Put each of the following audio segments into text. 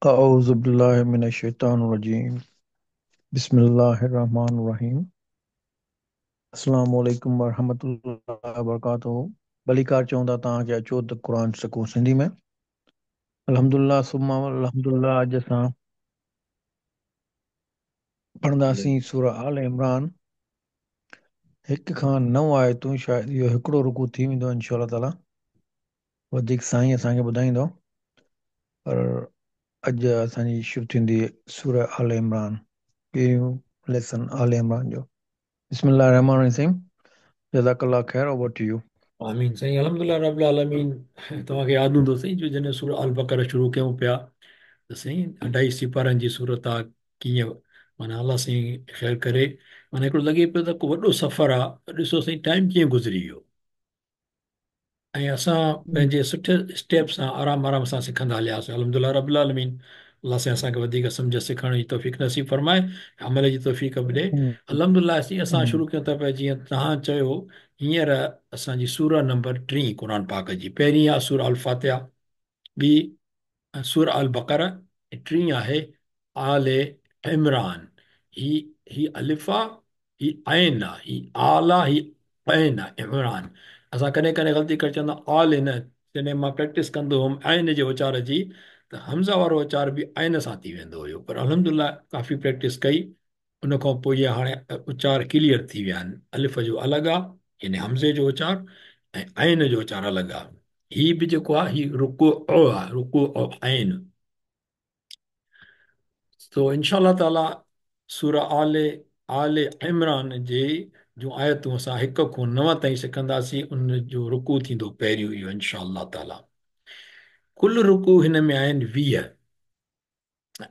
अऊज़ु बिल्लाहि मिनश-शैतानिर-रजीम। बिस्मिल्लाहिर रहमानिर-रहीम। अस्सलामु अलैकुम वरहमतुल्लाहि वबरकातुहू। भलीकार चऊं था तव्हांखे, अचो त क़ुर सिखूं सिंधी में। अल्हम्दुलिल्लाह सुम्मा अल्हम्दुलिल्लाह। अॼु असां पढ़ंदासीं सूरा आल इमरान, 1 खां 9 आयतूं। शायदि इहो हिकिड़ो रुकू थी वेंदो इंशा ताला, वधीक साईं असांखे ॿुधाईंदो। पर अॼु असांजी शुरू थींदी सूरा आल इमरान, पहिरियों लेसन आल इमरान जो। बिस्मिल्लाहिर रहमानिर रहीम। जज़ाकल्लाह ख़ैर, ओवर टू you. आमीन साईं, अल्हम्दुलिल्लाह रब्बिल आलमीन। तव्हांखे यादि हूंदो साईं, जो जॾहिं सूरा अल बकरा शुरू कयूं पिया त साईं 2.5 सिपारनि जी सूरत आहे, कीअं माना अलाह साईं ख़ैर करे, माना हिकिड़ो लॻे पियो त को वॾो सफ़र आहे। ॾिसो साईं टाइम कीअं गुज़री वियो ऐं असां पंहिंजे सुठे स्टेप सां आराम आराम सां सिखंदा हलियासीं। अल्हम्दुलिल्लाह रब्बिल आलमीन। अलाह साईं असांखे वधीक सम्झ सिखण जी तौफ़ीक़ नसीब फरमाए, अमल जी तौफ़ीक़ बि ॾे। अल्हम्दुलिल्लाह साईं असां शुरू कयूं था पिया, जीअं तव्हां चयो, हींअर असांजी सूरा नंबर 3 क़ुर पाक जी। पहिरीं आहे सूरा अल फातिहा, ॿी सूरा अल बकरा, टीं आहे आल इमरान। ही ही अलिफ आहे, ही ऐन आहे, ही आल आहे, ही ऐन आहे, इमरान। असां कॾहिं कॾहिं ग़लती करे चवंदा आल न, जॾहिं मां प्रैक्टिस कंदो हुउमि ऐन जे उचार जी, त हमज़ा वारो उचार बि ऐन सां थी वेंदो हुयो, पर अल्हम्दुलिल्लाह काफ़ी प्रैक्टिस कई, उन खां पोइ इहे हाणे उचार क्लियर थी विया आहिनि। अलिफ जो अलॻि आहे, यानी हमज़े जो उचार, ऐं ऐन जो उचार अलॻि आहे। ही बि जेको आहे, ही रुको आहे, रुको ऐन। तो इंशा ताला सूरा आल आल इमरान जे जूं आयतूं असां 1 खां 9 ताईं सिखंदासीं। उन जो रुकू थींदो पहिरियों इहो इंशा ताला। कुल रुकू हिन में आहिनि 20,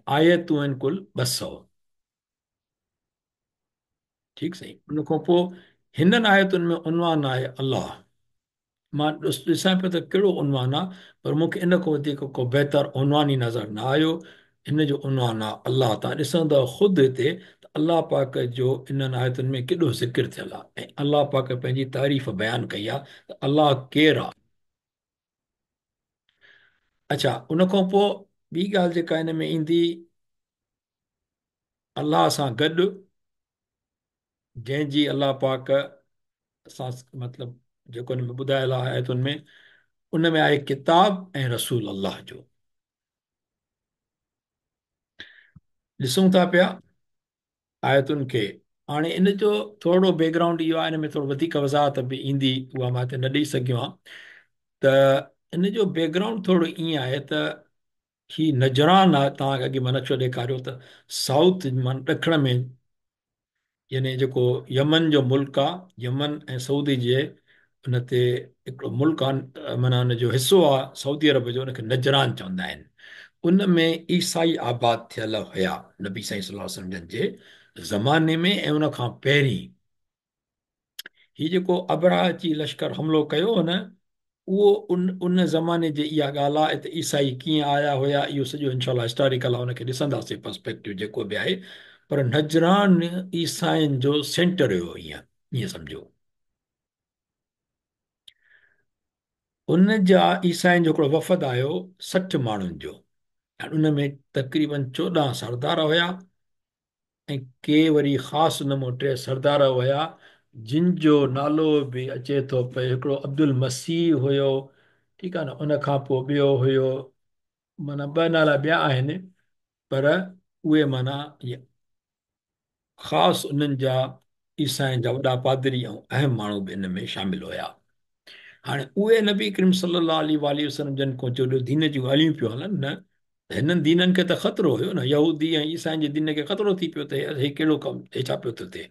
आयतूं आहिनि कुल 200। ठीकु साईं। उन खां पोइ हिननि आयतुनि में उन्वान आहे अलाह। मां ॾिसां पियो त कहिड़ो उन्वान आहे, पर मूंखे इन खां वधीक को बहितर उन्वान ई नज़र न आयो। हिन जो उन्वान आहे अलाह। तव्हां ॾिसंदव ख़ुदि हिते त अलाह पाक जो इन्हनि आयतुनि में केॾो ज़िक्र थियल आहे ऐं अलाह पाक पंहिंजी तारीफ़ बयानु कई आहे त अलाह केरु आहे। अच्छा, उन खां पोइ ॿी ॻाल्हि जेका हिन में ईंदी, अलाह सां गॾु जंहिंजी अलाह पाक सां, मतिलबु जेको हिन में ॿुधायल आहे आयतुनि में, उन में आहे किताब ऐं रसूल अलाह जो। ॾिसूं था पिया आयतुनि खे। हाणे इन जो थोरो बैकग्राउंड इहो आहे, हिन में थोरो वधीक वज़ाहत बि ईंदी, उहा मां हिते न ॾेई सघियो आहियाँ। त इन जो बैकग्राउंड थोरो ईअं आहे त ही नजरान आहे, तव्हांखे अॻे मां नक्शो ॾेखारियो त साउथ माना ॾखण में, यानी जेको यमन जो मुल्क आहे, यमन ऐं सऊदी जे उन ते हिकिड़ो मुल्क आहे, माना उन जो हिसो आहे सऊदी अरब जो, उनखे नजरान चवंदा आहिनि। उन में ईसाई आबाद थियल हुया नबी साईं सल्लल्लाहु अलैहि वसल्लम जन जे ज़माने में ऐं उन खां पहिरीं। ही जेको अबरा अची लश्कर हमलो कयो हो न, उहो उन उन ज़माने जी इहा ॻाल्हि आहे त ईसाई कीअं आया हुया, इहो सॼो इंशाल्लाह हिस्टोरिकल आहे, उनखे ॾिसंदासीं पर्सपेक्टिव जेको बि आहे। पर नजरान ईसाइनि जो सेंटर हुयो, ईअं ईअं सम्झो। उन जा ईसाइनि जो हिकिड़ो वफ़द आयो 60 माण्हुनि जो, ऐं उन में तक़रीबन 14 सरदार हुया ऐं के वरी ख़ासि नमूने 3 सरदार हुया, जिन जो नालो बि अचे थो पियो। हिकिड़ो अब्दुल मसीह हुयो, ठीकु आहे न, उन खां पोइ ॿियो हुयो, माना ॿ नाला ॿिया आहिनि, पर उहे माना ख़ासि उन्हनि जा ईसाइनि जा वॾा पादरी ऐं अहम माण्हू बि इन में शामिल हुया। हाणे उहे नबी करीम सल्लल्लाहु अलैहि वसल्लम जन खां चोॾो दीन जूं ॻाल्हियूं पियूं हलनि न, हिननि दीननि खे त ख़तरो हुयो न, यहूदी ऐं ईसाइनि जे दीन खे ख़तरो थी पियो त हे कहिड़ो कमु, हे छा पियो थो थिए,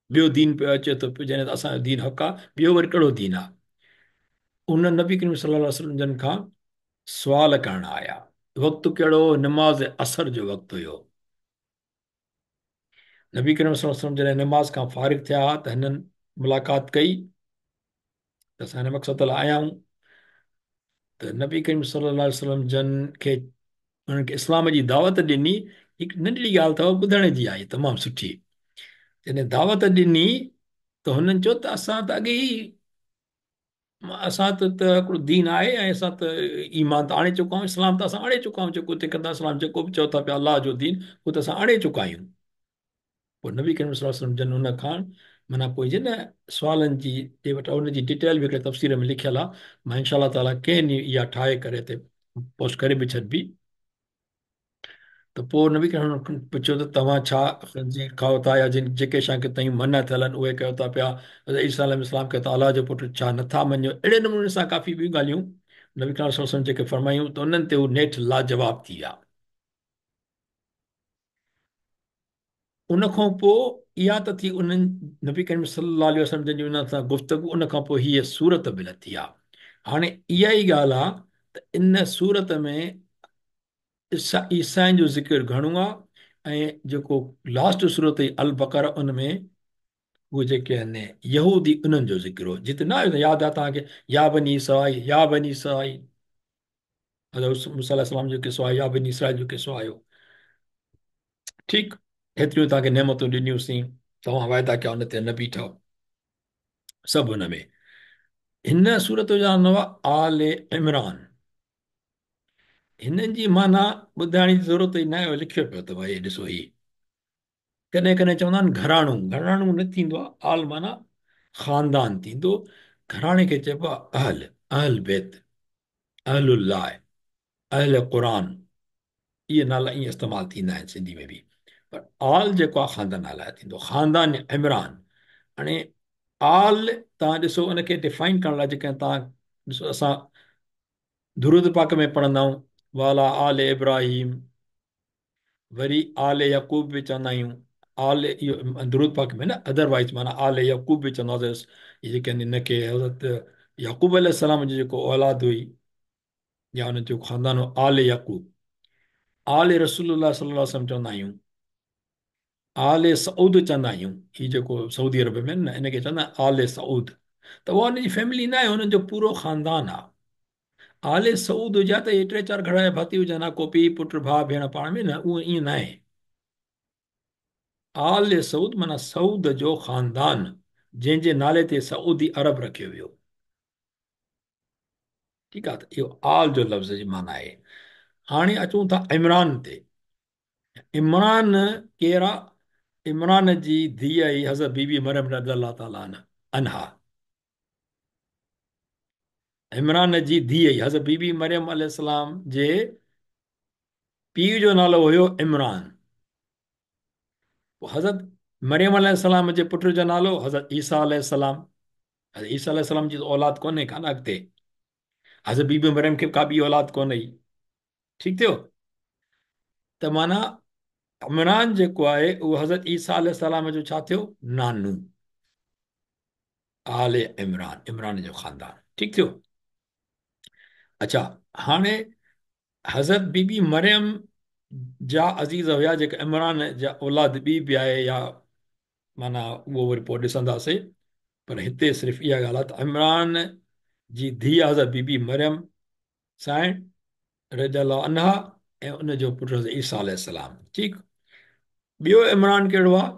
ॿियो दीन पियो अचे थो पियो, जॾहिं त असांजो दीन हक़ आहे, ॿियो वरी कहिड़ो दीन आहे। उन नबी करीम सल्लल्लाहु अलैहि वसल्लम जन खां सुवाल करण आया। वक़्तु कहिड़ो? नमाज़ असर जो वक़्तु हुयो। नबी करीम सल्लल्लाहु अलैहि वसल्लम जॾहिं नमाज़ खां फ़ारिग थिया त हिननि मुलाक़ात कई त असां हिन मक़सद लाइ आया आहियूं। त नबी करीम सल्लल्लाहु अलैहि वसल्लम जन खे उन्हनि खे इस्लाम जी दावत ॾिनी। हिकु नंढड़ी ॻाल्हि अथव ॿुधण जी आहे, तमामु सुठी। जॾहिं दावत ॾिनी त हुननि चयो त असां त अॻे ई असां त हिकिड़ो दीन आहे ऐं असां त ईमान त आणे चुका आहियूं, इस्लाम त असां आणे चुका आहियूं, जेको हुते इस्लाम जेको बि चओ था पिया अलाह जो दीन उहो त असां आणे चुका आहियूं। पोइ नबी करीम सल्लल्लाहु अलैहि वसल्लम जन हुन खां माना पोइ जे न सुवालनि जी ॾे वठि हुनजी डिटेल बि हिकिड़े तफ़सीर में लिखियलु आहे, मां इंशा ताला कंहिं ॾींहुं इहा ठाहे करे ते पोस्ट करे बि छॾिबी। त पोइ नबी करीम पुछियो त तव्हां छा ख़ंज़ीर खाओ था या जिन जेके शयुनि खे तव्हीं मना थियल आहिनि उहे कयो था पिया, ईसा अलैहिस्सलाम खे त अलाह जो पुटु छा नथा मञो। अहिड़े नमूने सां काफ़ी ॿियूं ॻाल्हियूं नबी करीम सल्लल्लाहु अलैहि वसल्लम जेके फरमायूं त उन्हनि ते हू नेठि लाजवाब थी विया। उन खां पोइ इहा त थी उन्हनि नबी करीम सल्लल्लाहु अलैहि वसल्लम जन जी उन्हनि सां गुफ़्तगू, उन खां पोइ हीअ सूरत बि लथी आहे। हाणे इहा ई ॻाल्हि आहे त इन सूरत में ईसाईनि जो ज़िक्र घणो आहे ऐं जेको लास्ट सूरत हुई अल बकरा उन में उहे जेके आहिनि यहूदी उन्हनि जो ज़िक्र हो। जिते न आयो त यादि आहे तव्हांखे या बनी इसराइल, या बनी इसराइल, हज़रत मूसा अलैहिस्सलाम जो किसो आयो, या बनी इसराइल जो किसो आयो। ठीकु, हेतिरियूं तव्हांखे नेमतूं ॾिनियूंसीं, तव्हां वाइदा कया उन ते न बीठा, सभु हुन में। हिन सूरत जो नालो आहे आल इमरान। हिननि जी माना ॿुधाइण जी ज़रूरत ई न आहे, लिखियो पियो अथव हे ॾिसो, ही कॾहिं कॾहिं चवंदा आहिनि घराणो, घराणो न थींदो आहे, आल माना ख़ानदान थींदो, घराणे खे चइबो आहे अहल, अहल बैत, अहलुल्लाह, अहल क़ुर, इहे नाला ईअं इस्तेमालु थींदा आहिनि सिंधी में बि, पर आल जेको आहे ख़ानदान लाइ थींदो, ख़ानदान इमरान। हाणे आल तव्हां ॾिसो उनखे डिफाइन करण लाइ जेका तव्हां ॾिसो असां दुरूद पाक में पढ़ंदा आहियूं वाला आल इब्राहिम, वरी आल यकूब बि चवंदा आहियूं, आल इहो दुरूद पाक में न, अदरवाइज़ माना आल यकूब बि चवंदासीं, इहे जेके आहिनि हिनखे हज़रत यकूब अलैहिस्सलाम जो जेको औलाद हुई या हुनजो ख़ानदान हो आल यकूब, आल रसूलुल्लाह सल्लल्लाहु अलैहि वसल्लम चवंदा आहियूं, आल सऊद चवंदा आहियूं, हीउ जेको सऊदी अरब में न हिनखे चवंदा आहिनि आल सऊद, त उहा हुनजी फैमिली न आहे, हुननि जो पूरो ख़ानदान आहे। आल सऊद हुजे त इहे टे चारि घर जा भाती हुजनि हा, को पीउ पुटु भाउ भेण पाण में न, उहो ईअं न आहे। आल सऊद माना सऊद जो ख़ानदान जंहिंजे नाले ते सऊदी अरब रखियो वियो। ठीकु आहे, त इहो आल जो लफ़्ज़ जी माना आहे। हाणे अचूं था इमरान ते। इमरान केरु आहे? इमरान जी धीउ हुई हज़रत बीबी मरियम रज़ी ताला अन्हा। इमरान जी धीउ हुई हज़रत बीबी मरियम अलैहिस्सलाम जे पीउ जो नालो हुयो इमरान। पोइ हज़रत मरियम अलैहिस्सलाम जे पुट जो नालो हज़रत ईसा अलैहिस्सलाम। हज़रत ईसा अलैहिस्सलाम जी औलाद कोन्हे का न अॻिते, हज़रत बीबी मरियम खे का ॿी औलाद कोन हुई। ठीकु थियो, त माना इमरान जेको आहे उहो हज़रत ईसा अलैहिस्सलाम जो छा थियो? नानू। आल इमरान, इमरान जो ख़ानदान। ठीकु थियो। अच्छा, हाणे हज़रत बीबी मरियम जा अज़ीज़ हुया जेका इमरान जा औलाद ॿी बि आहे, या माना उहो वरी पोइ ॾिसंदासीं, पर हिते सिर्फ़ु इहा ॻाल्हि आहे त इमरान जी धीउ हज़रत बीबी मरियम साईं रज़ी अन्हा ऐं उनजो पुटु हज़रत ईसा अलैहिस्सलाम। ठीकु, ॿियो इमरान कहिड़ो आहे?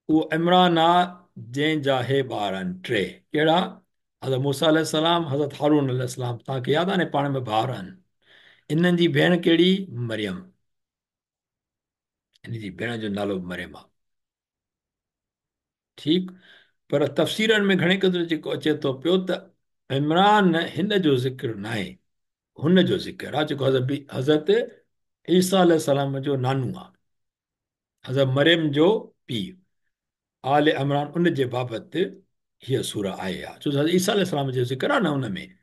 उहो इमरान आहे जंहिंजा हे ॿार आहिनि टे। कहिड़ा? हज़रत मूसा अलैहिस्सलाम, हज़रत हारून अलैहिस्सलाम। तव्हांखे यादि आहे न, पाण में भाउर आहिनि। इन्हनि जी भेण कहिड़ी? मरियम। हिन जी भेण जो नालो मरियम आहे। ठीकु, पर तफ़सीरनि में घणे क़दुरु जेको अचे थो पियो त इमरान हिन जो ज़िक्र न आहे, हुन जो ज़िक्र आहे जेको हज़रत ईसा अलैहिस्सलाम जो नानू आहे, हज़रत मरियम जो पीउ। आल इमरान उन जे बाबति हीअ सूर आई आहे, छो जो ईसा अलैहिस्सलाम जो ज़िक्र आहे न हुन में,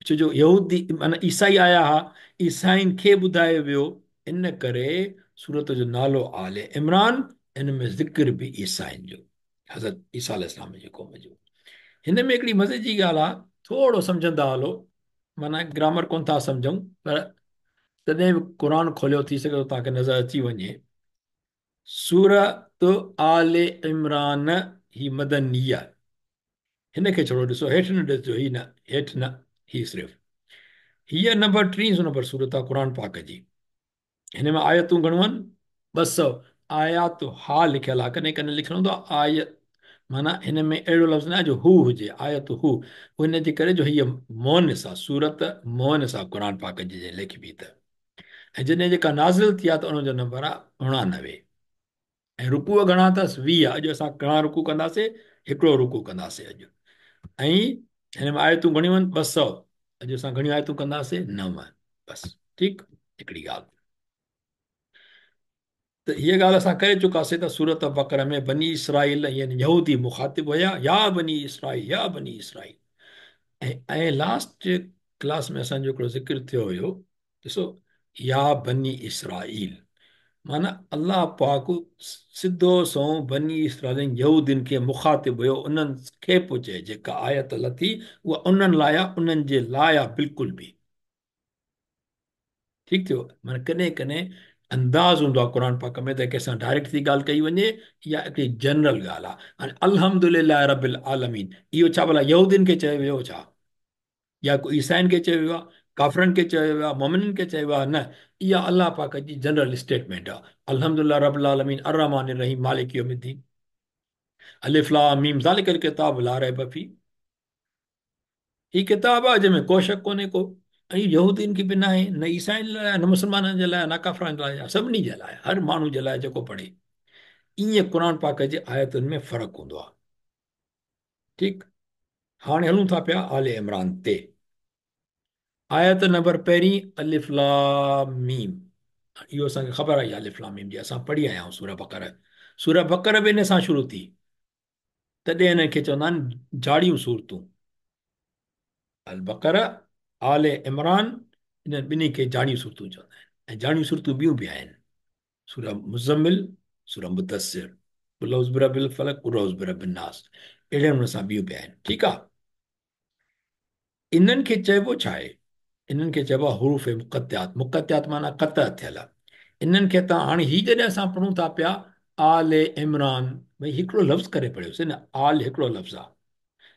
छो जो यहूदी माना ईसाई आया हुआ, ईसाइनि खे ॿुधायो वियो, इन करे सूरत जो नालो आल इमरान, इन में ज़िक्र बि ईसाइनि जो, हज़रत ईसा अलैहिस्सलाम जी क़ौम जो। हिन में हिकिड़ी मज़े जी ॻाल्हि आहे, थोरो सम्झंदा हलो, माना ग्रामर कोन था सम्झूं, पर तॾहिं बि क़ुर खोलियो थी सघे थो तव्हांखे नज़र अची वञे। सूरत आल इमरान ही मदनी आहे, हिनखे छो ॾिसो, हेठि न ॾिसजो, ही न हेठि न, ही सिर्फ़ु हीअ नंबर टीं नंबर सूरत आहे क़ुर पाक जी। हिन में आयतूं घणियूं आहिनि? 200 आयात हा लिखियलु आहे, कॾहिं कॾहिं लिखियलु हूंदो आहे आयत, माना हिन में अहिड़ो लफ़्ज़ न आहे जो हू हुजे, आयत हू उन जे करे जो हीअ मोनिस आहे, सूरत मोनिस आहे क़ुर पाक जी लेखबी त। ऐं जॾहिं जेका नाज़िल थी आहे त उनजो नंबर आहे 89। ऐं रुकूअ घणा अथसि? 20। अॼु असां घणा रुकू कंदासीं? हिकिड़ो रुकू कंदासीं अॼु। ऐं हिन में आयतूं घणियूं आहिनि? 200। अॼु असां घणियूं आयतूं कंदासीं? 9। बसि ठीकु, हिकिड़ी ॻाल्हि त हीअ ॻाल्हि असां करे चुकासीं त सूरत बकर में बनी इसराईल यानी यहूदी मुखातिब हुया, या बनी इसराईल, या बनी इसराईल। ऐं लास्ट क्लास में असांजो हिकिड़ो ज़िक्र थियो हुयो, ॾिसो या बनी इसराईल माना अलाह पाक सिधो सउं बनी इसराईल यहूदियुनि खे मुखातिब हुयो, उन्हनि खे पियो चए जेका आयत लथी उहा उन्हनि लाइ आहे, उन्हनि जे लाइ आहे, बिल्कुलु बि ठीकु थियो। माना कॾहिं कॾहिं अंदाज़ हूंदो आहे क़ुर पाक में त कंहिंसां डायरेक्ट थी ॻाल्हि कई वञे या हिकिड़ी जनरल ॻाल्हि आहे। हाणे अल्हम्दुलिल्लाह रबिल आलमीन इहो छा भला यहूदियुनि खे चयो वियो छा, या को ईसाइनि खे चयो वियो आहे, काफ़रनि खे चयो वियो आहे, मोमिननि खे चयो वियो आहे? न, इहा अलाह पाक जी जनरल स्टेटमेंट आहे। अल्हम्दुलिल्लाह रबिल आलमीन अर्रहमान अर्रहीम मालिक यौमिद्दीन अलिफ लाम मीम ज़ालिकल किताब ला रैब फी। हीअ किताब आहे जंहिंमें को शक कोन्हे को, ऐं यहूदीनि खे बि न आहे, न ईसाइनि लाइ, न मुस्लमाननि जे लाइ, न काफ़रनि लाइ, सभिनी जे लाइ, हर माण्हू जे लाइ जेको पढ़े। ईअं क़ुर पाक जे आयतुनि में फ़र्क़ु हूंदो आहे। ठीकु, हाणे हलूं था पिया आले इमरान ते। आयत नंबर पहिरीं अलिफ लाम मीम, इहो असांखे ख़बर आहे अलिफ लाम मीम जी, असां पढ़ी आया आहियूं सूरह बकर। सूरह बकर बि इन सां शुरू थी, तॾहिं हिननि खे चवंदा आहिनि जाड़ियूं सूरतूं। अल बकर, आले इमरान, इन्हनि ॿिन्ही खे जाड़ियूं सूरतूं चवंदा आहिनि। ऐं जाड़ियूं सूरतूं ॿियूं बि आहिनि, सूरह मुज़म्मिल, सूरह मुदस्सिर, कुल औज़ बिरब्बिल फलक, कुल औज़ बिरब्बिन नास, अहिड़े नमूने सां ॿियूं बि आहिनि। ठीकु आहे, इन्हनि खे चइबो छा आहे? इन्हनि खे चइबो आहे हुरूफ़ मुक़त्तियात। मुक़त्तियात माना क़तअ थियल आहे। इन्हनि खे तव्हां हाणे हीअ जॾहिं असां पढ़ूं था पिया आले इमरान, भई हिकिड़ो लफ़्ज़ करे पढ़ियोसीं न, आल हिकिड़ो लफ़्ज़ आहे,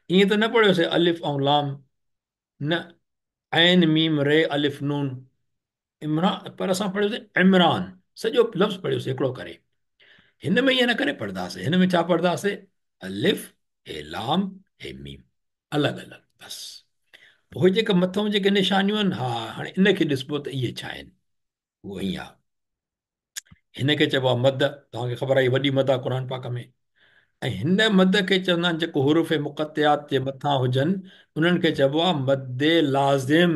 ईअं त न पढ़ियोसीं अलिफ ऐं लाम, न ऐन मीम रे अलिफ नून इमरान, पर असां पढ़ियोसीं इमरान, सॼो लफ़्ज़ पढ़ियोसीं हिकिड़ो करे। हिन में ईअं न करे पढ़ंदासीं, हिन में छा पढ़ंदासीं? अलिफ हे लाम हे मीम, अलॻि अलॻि बसि। पोइ जेका मथां जेके निशानियूं आहिनि, हा हाणे इनखे ॾिसबो त इहे छा आहिनि, उहो ईअं आहे। हिनखे चइबो आहे मद, तव्हांखे ख़बर आहे वॾी मद आहे क़ुर पाक में। ऐं हिन मद खे चवंदा आहिनि जेको हुरूफ़ मुक़त्तियात जे मथां हुजनि, उन्हनि खे चइबो आहे मद लाज़िम।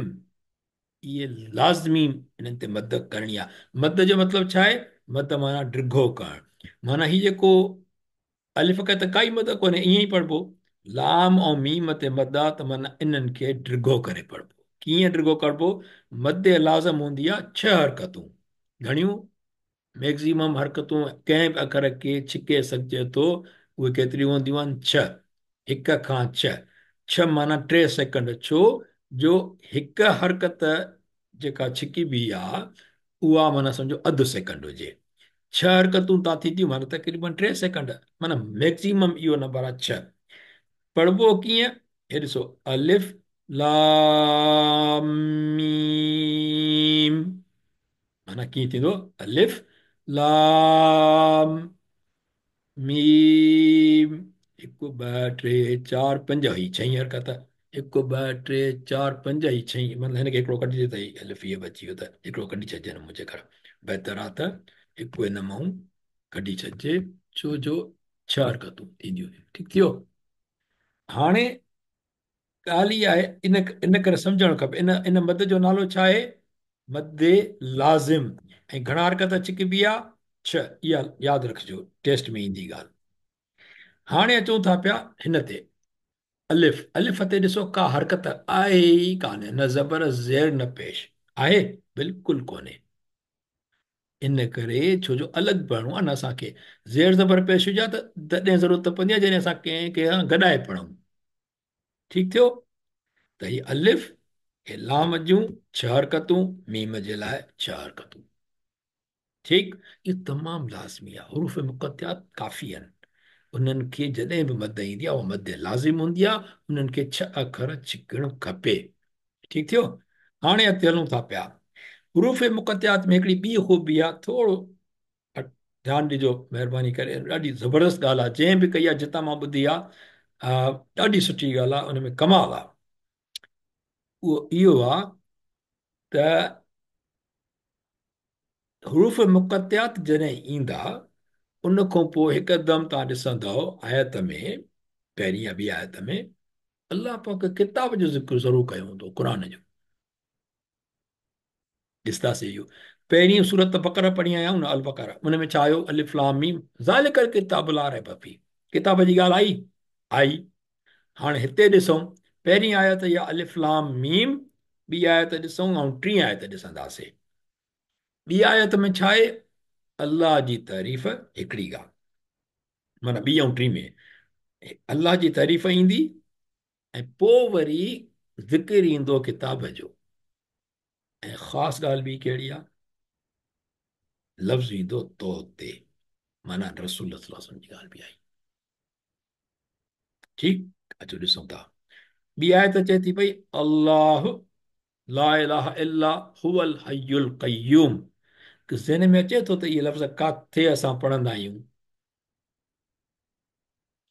इहे लाज़मी इन्हनि ते मद करणी आहे। मद जो मतिलबु छा आहे? मद माना डिघो करणु, माना हीउ जेको अलिफ खे त काई मद कोन्हे, ईअं ई पढ़िबो। लाम ऐं मीम ते मद आहे त माना इन्हनि खे डिघो करे पढ़िबो। कीअं डिघो करिबो? मद लाज़िम हूंदी आहे 6 हरकतूं, घणियूं मैक्सिमम हरकतूं कंहिं बि अखर खे छिके सघिजे थो, उहे केतिरियूं हूंदियूं आहिनि? 6, 1 खां 6, 6 माना 3 सेकंड। छो जो हिकु हरकत जेका छिकी बि आहे उहा माना सम्झो अधु सेकंड हुजे, 6 हरकतूं तव्हां थींदियूं माना तक़रीबन 3 सेकंड, माना मैक्सिमम इहो नंबर आहे 6। पढ़िबो कीअं? हे ॾिसो, अलिफ लाम मीम, माना कीअं थींदो? अलिफ लाम मीम, 1 2 3 4 5, ही 6 हरकत, 1 2 3 4 5, ही 6, माना हिनखे हिकिड़ो कढिजे त ही अलिफ इहो बची वियो, त हिकिड़ो कढी छॾिजे न मुंहिंजे घर, बहितर आहे त हिकु हिन मां कढी छॾिजे, छो जो 6 हरकतूं थींदियूं। ठीकु थी वियो। हाणे ॻाल्हि इहा आहे, इन करे सम्झणु खपे, इन मद जो नालो छा आहे? मद लाज़िम। ऐं घणा हरकत छिकबी आहे? 6। इहा यादि रखिजो, टेस्ट में ईंदी ॻाल्हि। हाणे अचूं था पिया हिन ते, अलिफ। अलिफ ते ॾिसो का हरकत आहे ई कान्हे, न ज़बर ज़ेर न पेश आहे, बिल्कुलु कोन्हे। इन करे छो जो अलॻि पढ़िणो आहे न असांखे, ज़ेर ज़बर पेश हुजे त तॾहिं ज़रूरत पवंदी आहे जॾहिं असां कंहिं गॾाए पढ़ूं। ठीकु थियो। त हीअ अलिफ हे लाम जूं 6 हरकतूं, मीम जे लाइ 6 हरकतूं। ठीकु, इहो तमामु लाज़मी आहे। हुरूफ़ मुक़त्तियात काफ़ी आहिनि, उन्हनि खे जॾहिं बि मद ईंदी आहे उहा मद लाज़िम हूंदी आहे, उन्हनि खे 6 अखर छिकणु खपे। ठीकु थियो। हाणे अॻिते हलूं था पिया। हुरूफ़ मुक़त्तियात में हिकिड़ी ॿी ख़ूबी आहे, थोरो ध्यानु ॾिजो महिरबानी करे, ॾाढी ज़बरदस्त ॻाल्हि आहे, जंहिं बि कई आहे, जितां मां ॿुधी आहे, ॾाढी सुठी ॻाल्हि आहे, उन में कमाल आहे। उहो इहो आहे त हुरूफ़ मुक़त्तियात जॾहिं ईंदा उन खां पोइ हिकदमि तव्हां ॾिसंदव आयत में, पहिरीं या ॿी आयत में अलाह पाक किताब जो ज़िक्र ज़रूरु कयो हूंदो, क़ुर जो। ॾिसंदासीं इहो पहिरीं सूरत बकरा पढ़ी आया आहियूं न, अल बकरा, उन में छा आयो? अलिफ लाम मीम ज़ालिकल किताब ला रैब फी, किताब जी ॻाल्हि आई आई। हाणे हिते ॾिसूं पहिरीं आयत या अलिफ लाम मीम, ॿी आयत ॾिसूं ऐं टीं आयत ॾिसंदासीं। ॿी आयत में छा आहे? अलाह जी तारीफ़ हिकिड़ी ॻाल्हि, माना ॿी ऐं टीं में अलाह जी तारीफ़ ईंदी ऐं पोइ वरी ज़िक्र ईंदो किताब जो। ऐं ख़ासि ॻाल्हि ॿी कहिड़ी आहे? लफ़्ज़ ईंदो तो ते, माना रसूल सल्लल्लाहु जी ॻाल्हि बि आई। ठीकु, अचो ॾिसूं था। ॿी आयत चए थी पई अल्लाह ला इलाहा इल्ला हुवल हय्युल क़य्यूम। ज़हन में अचे थो त इहे लफ़्ज़ किथे असां पढ़ंदा आहियूं?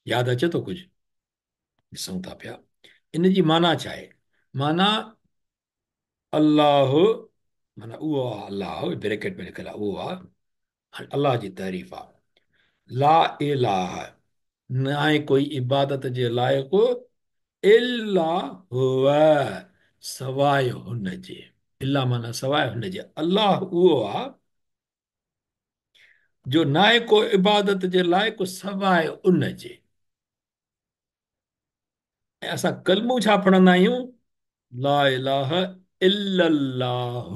यादि अचे थो कुझु? ॾिसूं था पिया इन जी माना छा आहे। माना अल्लाह माना उहो आहे, अल्लाह ब्रैकेट में लिखियलु आहे उहो आहे, अल्लाह जी तारीफ़ आहे। ला इलाहा न आहे कोई इबादत जे लाइक़, इल्ला हुव सवाइ हुन जे। इल्ला माना सवाइ हुन जे। अल्लाह उहो आहे जो न आहे को इबादत जे लाइक़ सवाइ उन जे। ऐं असां कलमो छा पढ़ंदा आहियूं? ला इलाहा इल्लल्लाह।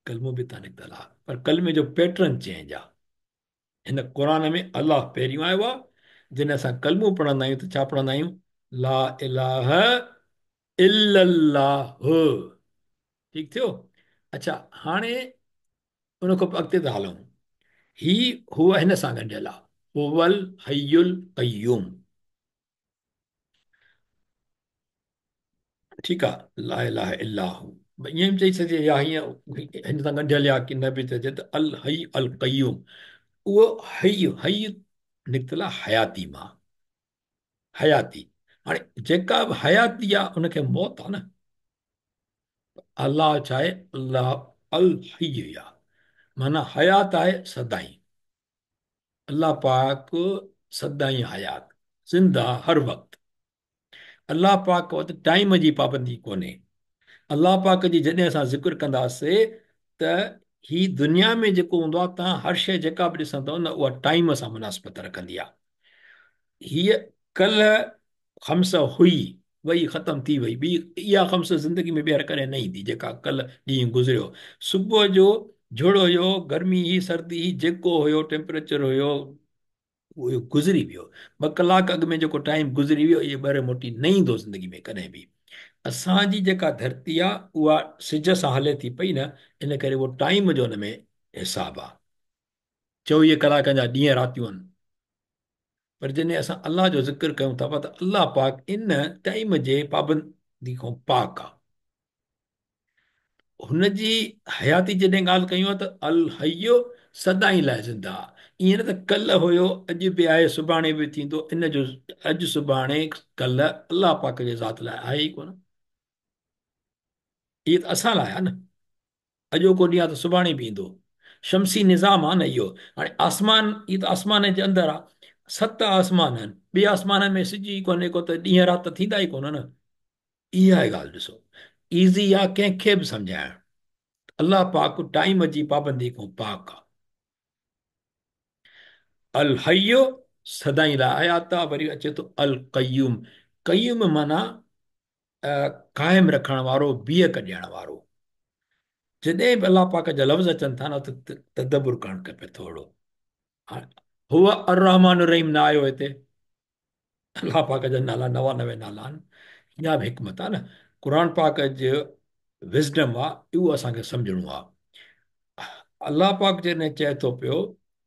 कलमो बि त निकितल आहे, पर कलमे जो पैटर्न चेंज आहे। हिन क़ुर में अल्लाह पहिरियों आयो आहे, जॾहिं असां कलमो पढ़ंदा आहियूं त छा पढ़ंदा आहियूं? ला इलाहा इल्लल्लाह। ठीकु थियो? अच्छा, हाणे उन खां पोइ अॻिते था हलूं। ही हुअ हिन सां ॻंढियल आहे, हुवल हय्युल क़य्यूम। ठीकु आहे, ला इलाहा इल्ला हू ईअं बि चई सघिजे या हीअं हिन सां ॻंढियल आहे की न बि चइजे त अल हई अल क़य्यूम। उहो हई, हई निकितल आहे हयाती मां, हयाती। हाणे जेका बि हयाती आहे उनखे मौत आहे न। अल्लाह छा आहे? अल्लाह अल हई आहे, माना हयात आहे सदाई। अल्लाह पाक सदाई हयात, ज़िंदा हर वक़्तु। अल्लाह पाक वटि टाइम जी पाबंदी कोन्हे। अल्लाह पाक जी जॾहिं असां ज़िक्र कंदासीं त ही दुनिया में जेको हूंदो आहे, तव्हां हर शइ जेका बि ॾिसंदव न, उहा टाइम सां मुनासिबत रखंदी आहे। हीअ कल्ह ख़म्स हुई, वई ख़तमु थी वई, ॿी इहा ख़म्स ज़िंदगी में ॿीहर कॾहिं न ईंदी जेका कल्ह ॾींहुं गुज़रियो। सुबुह जो झुड़ हुयो, गर्मी हुई, सर्दी हुई, जेको हुयो टेम्परेचर हुयो उहो गुज़री वियो। ॿ कलाक अॻु में जेको टाइम गुज़री वियो, इहो ॿीहर मोटी न ईंदो ज़िंदगी में कॾहिं बि। असांजी जेका धरती आहे उहा सिज सां हले थी पई न, इन करे उहो टाइम जो हुन में हिसाबु आहे। 24 कलाकनि जा ॾींहं रातियूं आहिनि, पर जॾहिं असां अल्लाह जो ज़िक्र कयूं था त अल्लाह पाक इन टाइम जे पाबंदी खां पाक आहे। हुनजी हयाती जॾहिं ॻाल्हि कयूं त अल हयो सदाई लाइ ज़िंदा आहे। ईअं न त कल्ह हुयो, अॼु बि आहे, सुभाणे बि थींदो। इन जो अॼु सुभाणे कल्ह अल्लाह पाक जे ज़ात लाइ आहे ई कोन। इहो त असां लाइ आहे न, अॼोको ॾींहुं आहे त सुभाणे बि ईंदो। शमसी निज़ाम आहे न इहो। हाणे आसमान, इहो त आसमान जे अंदरि आहे, 7 आसमान आहिनि, ॿिए आसमान में सिज ई कोन्हे को, त ॾींहं राति त थींदा ई कोन न। इहा ॻाल्हि ॾिसो, ईज़ी आहे कंहिंखे बि सम्झाइणु। अल्लाह पाक टाइम जी पाबंदी खां पाक आहे। अल हयो सदाई लाइ हयात आहे। वरी अचे थो अल क़य्यूम। क़य्यूम माना क़ाइमु रखण वारो, बीहक ॾियण वारो। जॾहिं बि अल्लाह पाक जा लफ़्ज़ अचनि था न त तदबुर करणु खपे थोरो। हुअ अर्रहमान रहीम न आयो हिते, अल्लाह पाक जा नाला 99 नाला आहिनि। इहा बि हिकमत आहे न, क़ुर पाक जो विज़डम आहे, इहो असांखे सम्झणो आहे। अल्लाह पाक जॾहिं चए थो पियो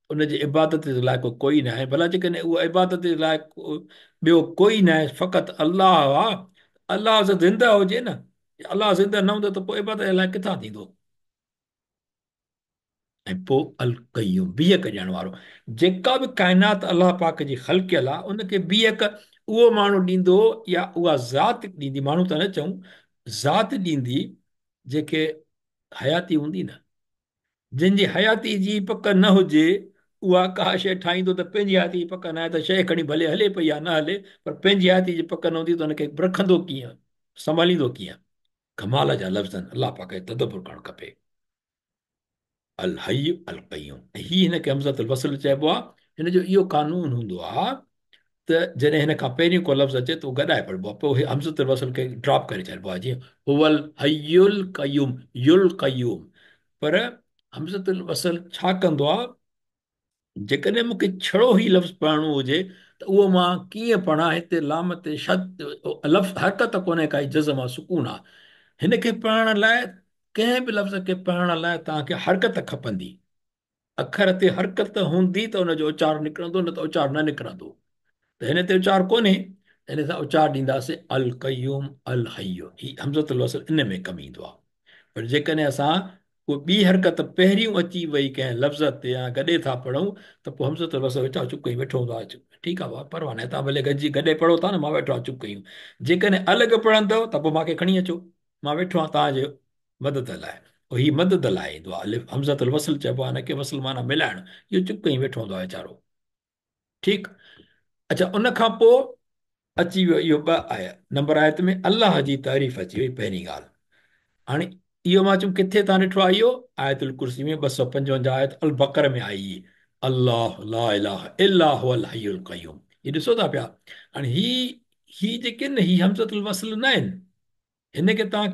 उनजी इबादत जे लाइक़ कोई न आहे, भला जेकॾहिं उहा इबादत जे लाइक़ ॿियो कोई न आहे, फ़क़ति अल्लाह आहे, अल्लाह ज़िंदा हुजे न, अल्लाह ज़िंदा न हूंदो त पोइ इबादत जे लाइक़ किथां थींदो? ऐं पोइ अल-क़य्यूम बीहक ॾियण वारो। जेका बि काइनात अलाह पाक जी ख़लकियल आहे उनखे बीहक उहो माण्हू ॾींदो या उहा ज़ात ॾींदी, माण्हू त न चऊं, ज़ात ॾींदी जेके हयाती हूंदी न, जंहिंजी हयाती जी पक न हुजे उहा का शइ ठाहींदो त पंहिंजी हयाती जी पक न आहे त शइ खणी भले हले पई या न हले, पर पंहिंजी हयाती जी पक न हूंदी त हुनखे रखंदो कीअं, संभालींदो कीअं। कमाल जा लफ़्ज़ आहिनि, अलाह पाक खे तदबुर करणु खपे। अल-हय्यु अल-क़य्यूम, ऐं हीअ हिनखे हमज़तुल वस्ल चइबो आहे। हिन जो इहो कानून हूंदो आहे त जॾहिं हिन खां पहिरियों को लफ़्ज़ अचे त उहो गॾाए पढ़िबो आहे, पोइ हमज़तुल वस्ल खे ड्रॉप करे छॾिबो आहे, जीअं हुवल हय्युल क़य्यूम, युल क़य्यूम। पर हमज़तुल वस्ल छा कंदो आहे, जेकॾहिं मूंखे छड़ो ई लफ़्ज़ पढ़णो हुजे त उहो मां कीअं पढ़ां, हिते लाम ते शद लफ़्ज़ हरकत कोन्हे काई, जज़म आहे, सुकून आहे। हिनखे पढ़ण लाइ कंहिं बि लफ़्ज़ खे पढ़ण लाइ तव्हांखे हरकत खपंदी, अखर ते हरकत हूंदी त उनजो उचार निकिरंदो, न त उचार न निकिरंदो। त हिन ते उचार कोन्हे, हिन सां उचार ॾींदासीं अल-क़य्यूम अल-हय्यु। हीअ हमज़तुल वस्ल इन में कमु ईंदो आहे। पर जेकॾहिं असां को ॿी हरकत पहिरियों अची वई कंहिं लफ़्ज़ ते या गॾे था पढ़ूं त पोइ हमज़तुल वस्ल वेचारो चुप कई वेठो हूंदो आहे, ठीकु आहे भाउ, परवाह न आहे, तव्हां भले गॾिजी गॾे पढ़ो था न, मां वेठो आहियाँ चुप कयूं। जेकॾहिं अलॻि पढ़ंदव त पोइ मूंखे खणी अचो, मां वेठो आहियाँ तव्हांजे मदद लाइ। पोइ हीअ मदद लाइ ईंदो आहे। अलिफ हमज़तुल वस्ल चइबो आहे हिनखे, वस्ल माना मिलाइणु। इहो चुप कई वेठो हूंदो आहे वीचारो, ठीकु। अच्छा, उन खां पोइ अची वियो इहो ॿ आयत नंबर आयत में अलाह जी तारीफ़ अची वई। पहिरीं ॻाल्हि हाणे इहो मां चयूं किथे तव्हां ॾिठो आहे, इहो आयतुल कुर्सी में 255 आयत अल बकर में आई, अल्लाह ला इलाहा इल्ला हुवल हय्युल क़य्यूम। इहो ॾिसो था पिया। हाणे ही जेके आहिनि ही हमज़तुल वस्ल न आहिनि, हिनखे तव्हां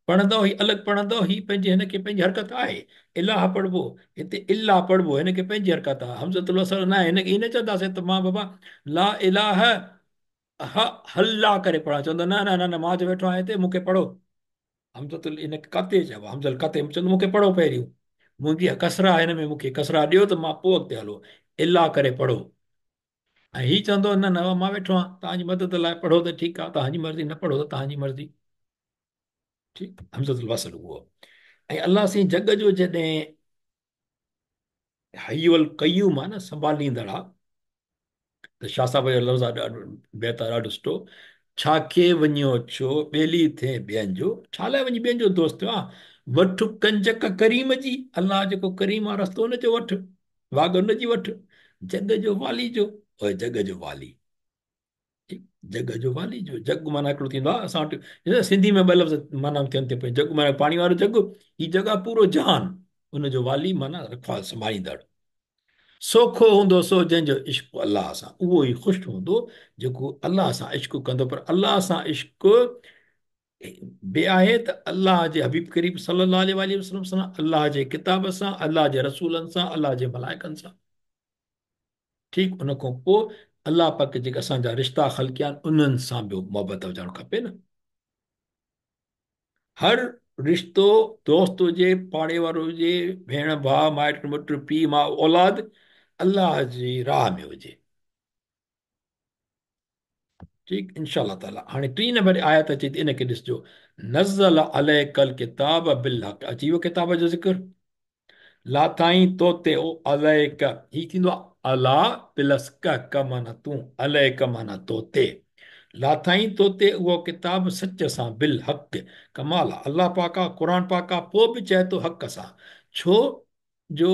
पढ़ंदव, ही अलॻि पढ़ंदव, ही पंहिंजी हिनखे पंहिंजी हरकत आहे। इलाह पढ़िबो, हिते इल्ला पढ़िबो, हिनखे पंहिंजी हरकत आहे, हमज़तुल वस्ल न आहे। हिनखे ईअं न चवंदासीं त मां बाबा ला इलाह हल्ला करे पढ़ां, चवंदो न न न न मां जो वेठो आहियाँ हिते, मूंखे पढ़ो। हमज़तुल हिनखे काते चइबो आहे, हमज़ल काते चवंदो मूंखे पढ़ो पहिरियों, मुंहिंजी कसरा हिन में मूंखे कसरा ॾियो त मां पोइ अॻिते हलो, इल्ला करे पढ़ो। ऐं हीअ चवंदो न न मां वेठो आहियाँ तव्हांजी मदद लाइ, पढ़ो त ठीकु आहे, तव्हांजी मर्ज़ी, न पढ़ो त तव्हांजी मर्ज़ी, ठीकु। हमज़तुल वस्ल उहो। ऐं अलाह साईं जॻ जो जॾहिं हय्युल क़य्यूम आहे न, संभालींदड़ आहे, त शाह साहिब जो लफ़्ज़ आहे ॾाढो बहितर, ॾाढो सुठो, छाखे वञो छो ॿेली थिए ॿियनि जो, छा लाइ वञी ॿियनि जो दोस्त थियो आहे, वठि कंजक करीम जी, अलाह जेको करीम आहे रस्तो हुनजो वठि, वाॻ हुनजी वठि, जॻ जो वाली जो, ओए जॻ जो वाली, ठीकु, जॻ जो वाली जो, जॻ माना हिकिड़ो थींदो आहे असां वटि, सिंधी में ॿ लफ़्ज़ माना थियनि थियूं पियूं, जॻ माना पाणी वारो जॻ, हीअ जॻह पूरो जहान, हुनजो वाली माना रखवाल संभालींदड़। सोखो हूंदो सो जंहिंजो इश्क अलाह सां, उहो ई ख़ुशि हूंदो जेको अलाह सां इश्क कंदो। पर अलाह सां इश्क बि आहे त अलाह जे हबीब करीम सल्लल्लाहु अलैहि वसल्लम सां, अलाह जे किताब सां, अलाह जे रसूलनि सां, अलाह जे मलाइकनि सां, ठीकु। उन खां पोइ अलाह पाक जेके असांजा रिश्ता ख़लकिया आहिनि उन्हनि सां बि मोहबत हुजणु खपे न। हर रिश्तो दोस्त हुजे, पाड़े वारो हुजे, भेण भाउ, माइट मुट, पीउ माउ, औलाद, अलाह जी राह में हुजे, ठीकु, इंशा ताला। हाणे टीं नंबर आयत अचे थी, इनखे ॾिसजो, नज़ल अलैकल किताब बिल हक़, अची वियो किताब जो ज़िक्र। लाथाई तो ते ओ अलैक, ही थींदो आहे अला प्लस क, क माना तूं, अलैक माना तो ते, लाथाई तो ते उहो किताब सच सां बिल हक़, कमाल आहे, अलाह पाक आहे, क़ुर पाक आहे, पोइ बि चए थो हक़ सां। छो जो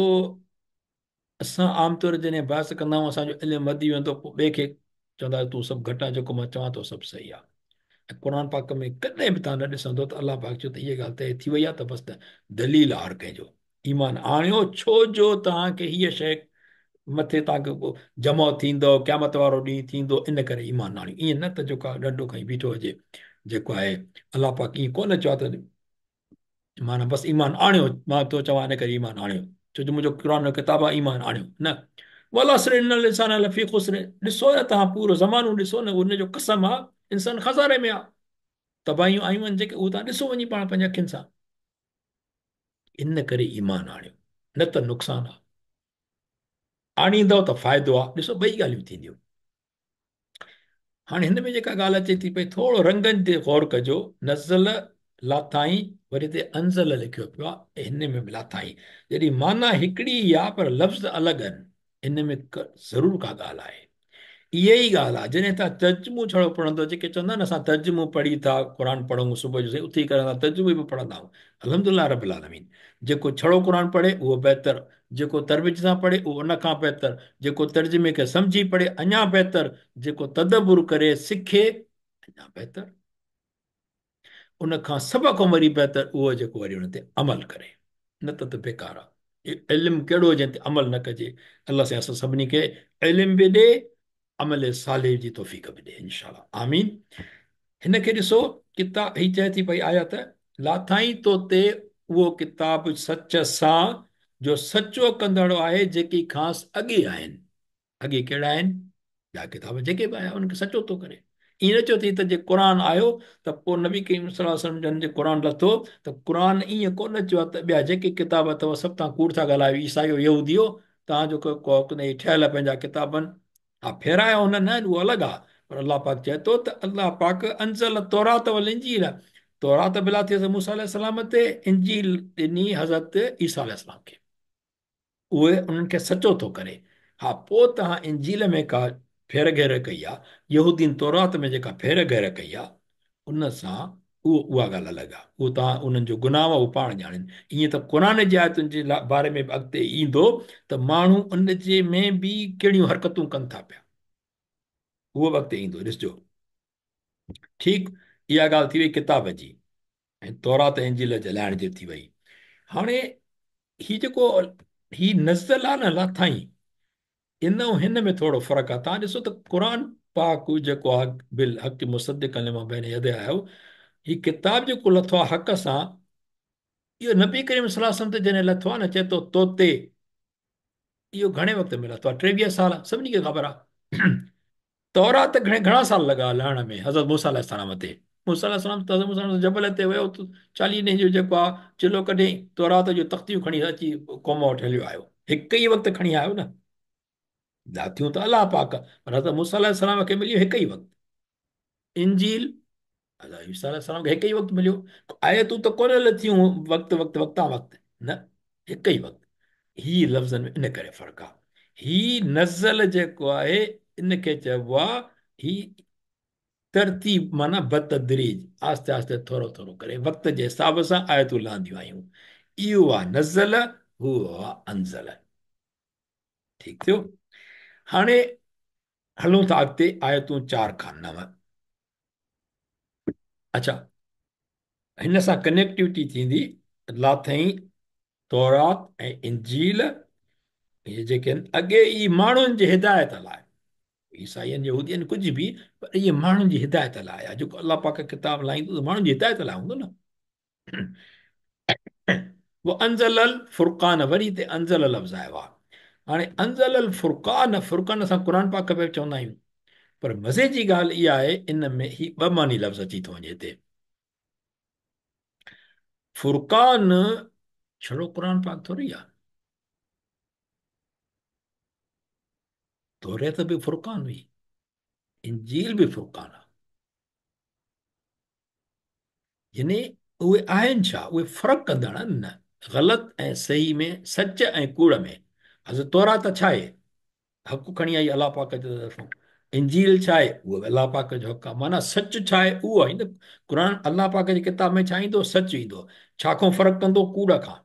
असां आम तौर जॾहिं बहस कंदा आहियूं, असांजो इल्मु वधी वेंदो, पोइ ॿिए खे चवंदा आहियूं तूं सभु घटि आहे, जेको मां चवां थो सभु सही आहे। ऐं क़ुर पाक में कॾहिं बि तव्हां न ॾिसंदो त अलाह पाक चयो त हीअ ॻाल्हि तय थी वई आहे त बसि त दलील आहे हर कंहिंजो, ईमान आणियो, छो जो तव्हांखे हीअ शइ मथे तव्हांखे जमो थींदो, क़यामत वारो ॾींहुं थींदो, इन करे ईमान आणियो। ईअं न त जेको आहे ॾंडो खणी बीठो हुजे, जेको आहे अलाह पाक ईअं कोन चयो आहे त माना बसि ईमान आणियो, मां थो चवां इन करे ईमान आणियो, छो जो मुंहिंजो क़ुर जो किताब आहे, ईमान आणियो न। वल अस्र इन्नल इंसान लफ़ी ख़ुस्र, ॾिसो न तव्हां पूरो ज़मानो ॾिसो न, उनजो कसम आहे इंसान ख़सारे में आहे, तबाहियूं आयूं आहिनि जेके, उहो तव्हां ॾिसो वञी पाण पंहिंजी अखियुनि सां। इन करे ईमान आणियो, न त नुक़सानु आहे, आणींदव त फ़ाइदो आहे। ॾिसो ॿई ॻाल्हियूं थींदियूं। हाणे हिन में जेका ॻाल्हि अचे थी पई, थोरो रंगनि ते गौर कजो। नज़ल लाथाई, वरी हिते अंज़ल लिखियो पियो आहे, हिन में बि लाथाई। जॾहिं माना हिकिड़ी ई आहे पर लफ़्ज़ अलॻि आहिनि, इन में ज़रूरु का ॻाल्हि आहे। इहा ई ॻाल्हि आहे, जॾहिं तव्हां तर्जुमो छड़ो पढ़ंदो, जेके चवंदा आहिनि असां तर्जुमो पढ़ी था क़ुर पढ़ूं सुबुह जो, साईं उथी करे असां तर्जुमो बि पढ़ंदा आहियूं। अल्हम्दुलिल्लाह रब्बिल आलमीन। जेको छड़ो क़ुर पढ़े उहो बहितर, जेको तरबिज सां पढ़े उहो उन खां बहितर, जेको तर्जुमे खे सम्झी पढ़े अञा बहितर, जेको तदबुर करे सिखे अञा बहितर, उन खां सभ खां वरी बहितर उहो जेको वरी उन ते अमल करे, न त त बेकार आहे। इल्मु कहिड़ो जंहिं ते अमल न कजे। अलाह साईं असां सभिनी खे इल्मु बि ॾे, अमल साले जी तौफ़ीक़ बि ॾे इंशाअल्लाह, आमीन। हिन खे ॾिसो, किताब ही चए थी पई आयत, लाथाई तो ते उहो किताब सच सां जो सचो कंदड़ आहे, जेकी खांसि अॻे आहिनि। अॻे कहिड़ा आहिनि? ॿिया किताब जेके बि आया उनखे सचो थो करे। ईअं न चयो अथई त जे क़ुर आयो त पोइ नबी करीम सल्लल्लाहु अलैहि वसल्लम जन जे क़ुर लथो त क़ुर ईअं कोन चयो आहे त ॿिया जेके किताब अथव सभु तव्हां कूड़ था ॻाल्हायो, ईसाइयो यहूदियो, तव्हांजो को ठहियल पंहिंजा किताबनि हा फेरायो हुन न आहिनि, उहो अलॻि आहे। पर अलाह पाक चए थो त अलाह पाक अंज़ल तौरात वल इंजील, तौरात बि लाथी हज़रत मूसा अलैहिस्सलाम ते, इंजील ॾिनी हज़रत ईसा अलैहिस्सलाम खे, उहे उन्हनि खे सचो थो करे। हा पोइ तव्हां इंजील में का फेर घेर कई आहे, यहूदीन तौरात में जेका फेर घेर कई आहे, उन सां उहो उहा ॻाल्हि अलॻि आहे, उहो तव्हां उन्हनि जो गुनाह आहे उहो पाण ॼाणनि। ईअं त क़ुर जे आयतुनि जे बारे में बि अॻिते ईंदो त माण्हू उन जे में बि कहिड़ियूं हरकतूं कनि था पिया, उहो बि अॻिते ईंदो, ॾिसजो। ठीकु, इहा ॻाल्हि थी वई किताब जी ऐं तौरात ऐं इंजील जे लाइण जी थी वई। हाणे हीउ जेको हीउ नज़ल आहे न लाथाई, इन ऐं हिन में थोरो फ़र्क़ु आहे। तव्हां ॾिसो त क़ुर पाक जेको आहे बिल हक़ मुसदिक लिमा बैन यदैहि आयो, हीउ किताब जेको लथो आहे हक़ सां, इहो नबी करीम सल्लल्लाहु अलैहि वसल्लम ते जॾहिं लथो आहे न, चए थो तोते, इहो घणे वक़्त में लथो आहे? 23 साल, सभिनी खे ख़बर आहे। तौरात घणे घणा साल लॻा लहण में हज़रत मूसा अलैहिस्सलाम ते। मूसा अलैहिस्सलाम त हज़रत मूसा जबल ते वियो त 40 ॾींहं जो जेको आहे चिलो कढी तौरात जूं तख़्तियूं खणी अची क़ौम वटि हलियो आयो, हिकु ई वक़्तु खणी आयो न, लाथियूं त अलाह पाक, पर हज़रत मूसा अलैहिस्सलाम खे मिलियो हिकु ई वक़्तु। इंजील हज़रत ईसा अलैहिस्सलाम खे हिकु ई वक़्तु मिलियो, आयतूं त कोन लथियूं वक़्तु वक़्तु वक़्ता वक़्तु न, हिकु ई वक़्तु। हीउ लफ़्ज़नि में इन करे फ़र्क़ु आहे। हीउ नज़ल जेको आहे इनखे चइबो आहे हीउ तरतीब माना बतदरीज, आहिस्ते आहिस्ते थोरो थोरो करे वक़्त जे हिसाब सां आयतूं लहंदियूं आहियूं। इहो आहे नज़ल, हू आहे अंज़ल। ठीकु थियो। हाणे हलूं था अॻिते आयतूं 4 खां 9। अच्छा, हिन सां कनेक्टिविटी थींदी लाथई तौरात ऐं इंजील, इहे जेके आहिनि अॻे ई माण्हुनि जी हिदायत लाइ, ईसाइनि यहूदियनि कुझु बि, पर इहे माण्हुनि जी हिदायत लाइ आहे। जेको अलाह पाक किताब लाहींदो त माण्हुनि जी हिदायत लाइ हूंदो न। उहो अंज़ल अल फुरक़ान, वरी हिते अंज़ल लफ़्ज़ आयो आहे। हाणे अंज़ल अल फुरक़ान, फुरक़ान असां क़ुर पाक बि चवंदा आहियूं, पर मज़े जी ॻाल्हि इहा आहे इन में ही ॿ मानी लफ़्ज़ अची थो वञे हिते। फुरक़ान छड़ो क़ुर पाक थोरी आहे, तौरात बि फुरक़ान हुई, इंजील बि फुरक़ान आहे। यानी उहे आहिनि छा, उहे फ़र्क़ु कंदड़ आहिनि न, ग़लति ऐं सही में, सच ऐं कूड़ में। हज़रत तौरात छा आहे? हक़ खणी आई अलाह पाक जे तरफ़ां। इंजील छा आहे? उहो बि अलाह पाक जो हक़ आहे। माना सच छा आहे उहो आहे न। क़ुर अलाह पाक जे किताब में छा ईंदो? सच ईंदो। छा खां फ़र्क़ु कंदो? कूड़ खां।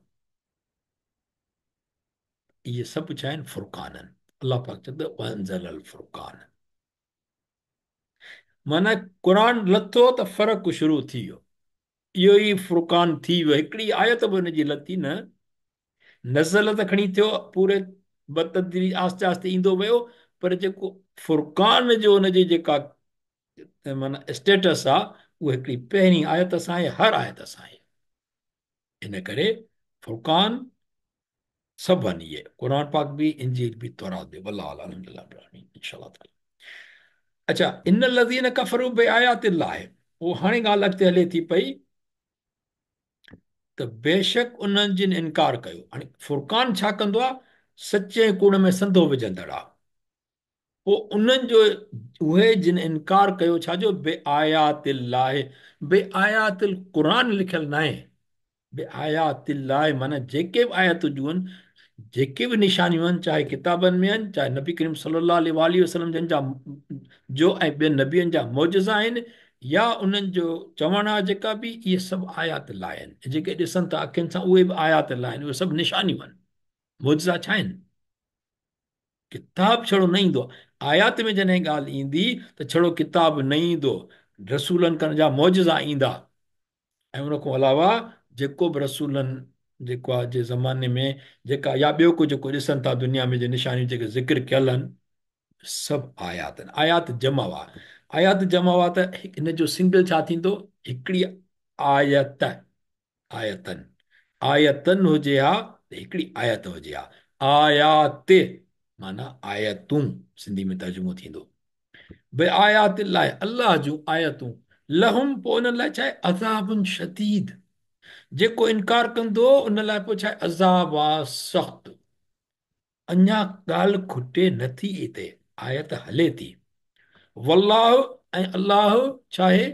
इहे सभु छा आहिनि? फुरक़ान आहिनि। अलाह पाक चए थो वअंज़ल अल फुरक़ान, माना क़ुर लथो त फ़र्क़ु शुरू थी वियो, इहो ई फुरक़ान थी वियो। हिकिड़ी आयत बि हुनजी लथी न, नज़ल त खणी थियो पूरे बतदरी आहिस्ते आहिस्ते ईंदो वियो, पर जेको फुरक़ान जो हुनजी जेका माना स्टेटस आहे उहो हिकिड़ी पहिरीं आयत सां आहे, हर आयत सां आहे। इन करे फुरक़ान सभु आहिनि इहे, क़ुर पाक बि, इंजील बि, तौरात बि। वल्लाहु आलम, अल्हम्दुलिल्लाह रब्बिल आलमीन, इंशाअल्लाह ताला। अच्छा, इन लज़ीन कफ़रू बिआयातिल्लाह, उहो हाणे ॻाल्हि अॻिते हले थी पई त बेशक उन्हनि जिन इनकार कयो। हाणे फुरक़ान छा कंदो आहे? सच ऐं कूड़ में संधो विझंदड़ आहे। पोइ उन्हनि जो उहे जिन इनकार कयो छाजो बे आयातिल्लाह, बे आयातिल क़ुरान लिखियलु न आहे, बे आयातिल्लाह माना जेके बि आयतूं जूं आहिनि, जेके बि निशानियूं आहिनि, चाहे किताबनि में आहिनि, चाहे नबी करीम सल्लल्लाहु अलैहि वसल्लम जन जा जो ऐं ॿियनि नबियुनि जा मौजज़ा आहिनि, या उन्हनि जो चवणु आहे जेका बि, इहे सभु आयात लाइ आहिनि। जेके ॾिसनि था अखियुनि सां उहे बि आयात लाइ आहिनि, उहे सभु निशानियूं आहिनि। मौजज़ा छा आहिनि? किताब छड़ो न ईंदो आहे। आयात में जॾहिं ॻाल्हि ईंदी त छड़ो किताब न ईंदो, रसूलनि करण जा मौजज़ा ईंदा। ऐं उन खां अलावा जेको बि रसूलनि जेको आहे जे ज़माने में जेका या ॿियो को जेको ॾिसनि था दुनिया में जे निशानियूं जेके ज़िक्र कयल आहिनि, सभु आयात आहिनि। आयात जमा हुआ, आयात जमा हुआ त हिन जो सिंगल छा थींदो? हिकिड़ी आयत, आयतन, आयतन हुजे हा त हिकिड़ी आयत हुजे हा। आयात माना आयतूं, सिंधी में तर्जुमो थींदो। बे आयात लाइ, अल्लाह जूं आयतूं, लहुम पोइ उन्हनि लाइ छा आहे? अज़ाबुन शदीद। जेको इनकार कंदो उन लाइ पोइ छा आहे? अज़ाब आहे सख़्तु। अञा ॻाल्हि खुटे नथी, हिते आयत हले थी। वल्लाह, ऐं अल्लाह छा आहे?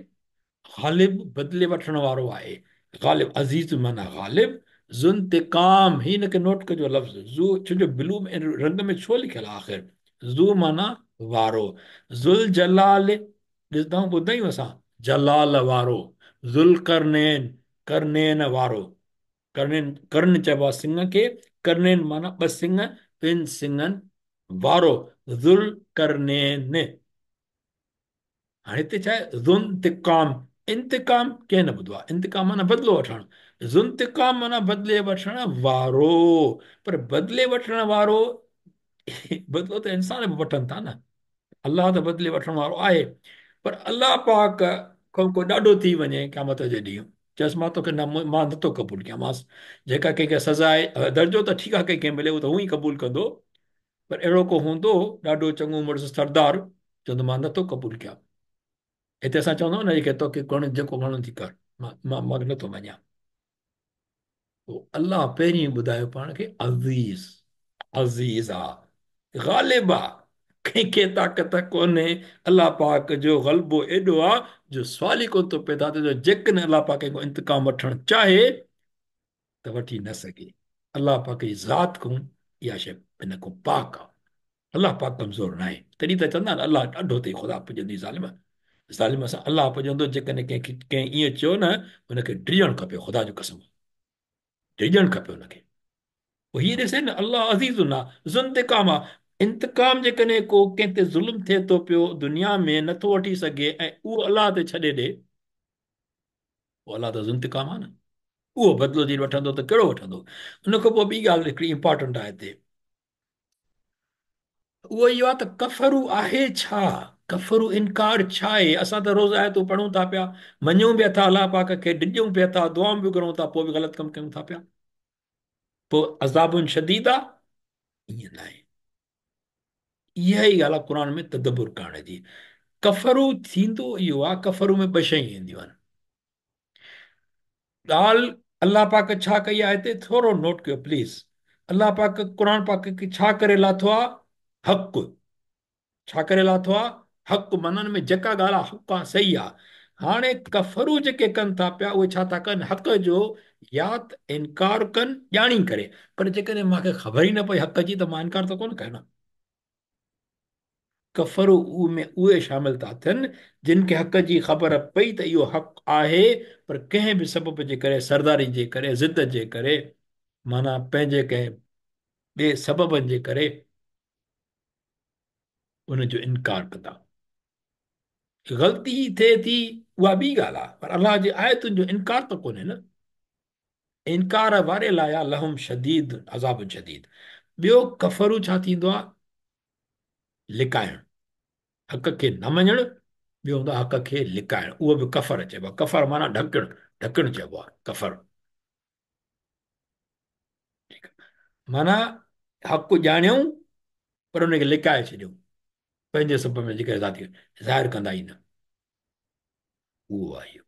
ग़ालिब, बदिले वठण वारो आहे। ग़ालिब, अज़ीज़ माना ग़ालिब, ज़ुंतिकाम, ही हिनखे नोट कजो लफ़्ज़ ज़ू, छो जो ब्लू में रंग में छो लिखियलु आहे आख़िर? ज़ू माना वारो, ज़ुल जलाल ॾिसंदा आहियूं, ॿुधा आहियूं असां, जलाल वारो, ज़ुल करनैन, करनैन वारो, करनैन, कर्ण चइबो आहे सिंह खे, करनैन माना ॿ सिंह, ॿिनि सिंहनि वारो, ज़ुल करनैन। हाणे हिते छा आहे? ज़ुंतिकाम, इंतिकाम कंहिं न ॿुधो आहे। इंतिकाम माना बदिलो वठणु, ज़ुंतिकाम माना बदिले वठण वारो। पर बदिले वठण वारो, बदिलो त इंसान बि वठनि था न, अल्लाह त बदिले वठण वारो आहे। पर अल्लाह पाक खां को ॾाढो थी वञे क़यामत जे ॾींहुं, चयसि मां तोखे न, मां नथो क़बूल कयां, मां जेका कंहिंखे सज़ा आहे, दर्जो त ठीकु आहे कंहिंखे मिले, उहो त हूअं ई क़बूल कंदो, पर अहिड़ो को हूंदो ॾाढो चङो मुड़ुसु सरदार, चवंदो मां नथो क़बूल कयां। हिते असां चवंदा आहियूं न, जेके तोखे करणु जेको करणो थी कर, मां मां नथो मञां। पोइ अल्लाह पहिरीं ॿुधायो पाण खे, अज़ीज़, अज़ीज़ आहे, ग़ालिब आहे, कंहिंखे ताक़त कोन्हे। अल्लाह पाक जो ग़लबो एॾो आहे जो सुवाल ई कोन थो पैदा थिए, जो जेकॾहिं अल्लाह पाक कंहिंखां इंतिकाम वठणु चाहे त वठी न सघे। अल्लाह पाक जी ज़ात खां इहा शइ हिन खां पाक आहे। अल्लाह पाक कमज़ोर न आहे, तॾहिं त चवंदा आहिनि अल्लाह ॾाढो अथई, ख़ुदा पुॼंदी ज़ालिम, ज़ालिम सां अल्लाह पुॼंदो। जेकॾहिं कंहिंखे कंहिं ईअं चयो न, हुनखे डिॼणु खपे, ख़ुदा जो कसम डिॼणु खपे हुनखे। पोइ हीअ ॾिसे न, अल्लाह अज़ीज़ आहे, ज़ुंतिकाम आहे। इंतिकाम जेकॾहिं को कंहिं ते ज़ुल्म थिए थो पियो दुनिया में, नथो वठी सघे ऐं उहो अल्लाह ते छॾे ॾे, पोइ अल्लाह त ज़ुंतिकाम आहे न, उहो बदिलो जॾहिं वठंदो त कहिड़ो वठंदो। उन खां पोइ ॿी ॻाल्हि हिकिड़ी इम्पोर्टेंट आहे हिते, उहो इहो आहे त कफ़रू आहे छा, कफ़रू इनकार छा आहे? असां त रोज़ आयतूं पढ़ूं था पिया, मञूं बि अथा अल्लाह पाक खे, डिॼूं बि अथा, दुआऊं बि घुरूं था, पोइ बि ग़लति कमु कयूं था पिया, पोइ अज़ाबुन शदीद आहे? ईअं न आहे। इहा ई ॻाल्हि आहे क़ुरान में तदबुर करण जी। कफ़रू थींदो इहो आहे, कफ़रू में ॿ शयूं ईंदियूं आहिनि। ॻाल्हि अल्लाह पाक छा कई आहे हिते, थोरो नोट कयो प्लीज़। अल्लाह पाक क़ुरान पाक खे छा करे लाथो आहे? हक़। छा करे लाथो आहे? हक़। माना हुन में जेका ॻाल्हि आहे हक़ आहे, सही आहे। हाणे कफ़रू जेके कनि था पिया, उहे छा था कनि? हक़ जो या त इनकार कनि ॼाणी करे, पर जेकॾहिं मूंखे ख़बर ई न पई हक़ जी त मां इनकार त कोन कयो न। कफ़रू में उहे शामिल था थियनि जिन खे हक़ जी ख़बर पई त इहो हक़ आहे, पर कंहिं बि सबब जे करे, सरदारी जे करे, ज़िद जे करे, माना पंहिंजे कंहिं ॿिए सबबनि जे करे उनजो इनकार कंदा। ग़लती थिए थी उहा ॿी ॻाल्हि आहे, पर अल्लाह जे आयतुनि जो इनकार त कोन्हे न। इनकार वारे लाइ आहे लहुम शदीद, अज़ाब शदीद। ॿियो कफ़रू छा थींदो आहे? लिकाइणु, हक़ खे न मञणु। ॿियो हूंदो आहे हक़ खे लिकाइणु, उहो बि कफ़र चइबो आहे। कफ़र माना ढकणु, ढकणु चइबो आहे कफ़र। ठीकु आहे, माना हक़ ॼाणियऊं पर उनखे लिकाए छॾियऊं पंहिंजे सबब में, जेका ज़ाती ज़ाहिर कंदा ई न, उहो आहे इहो।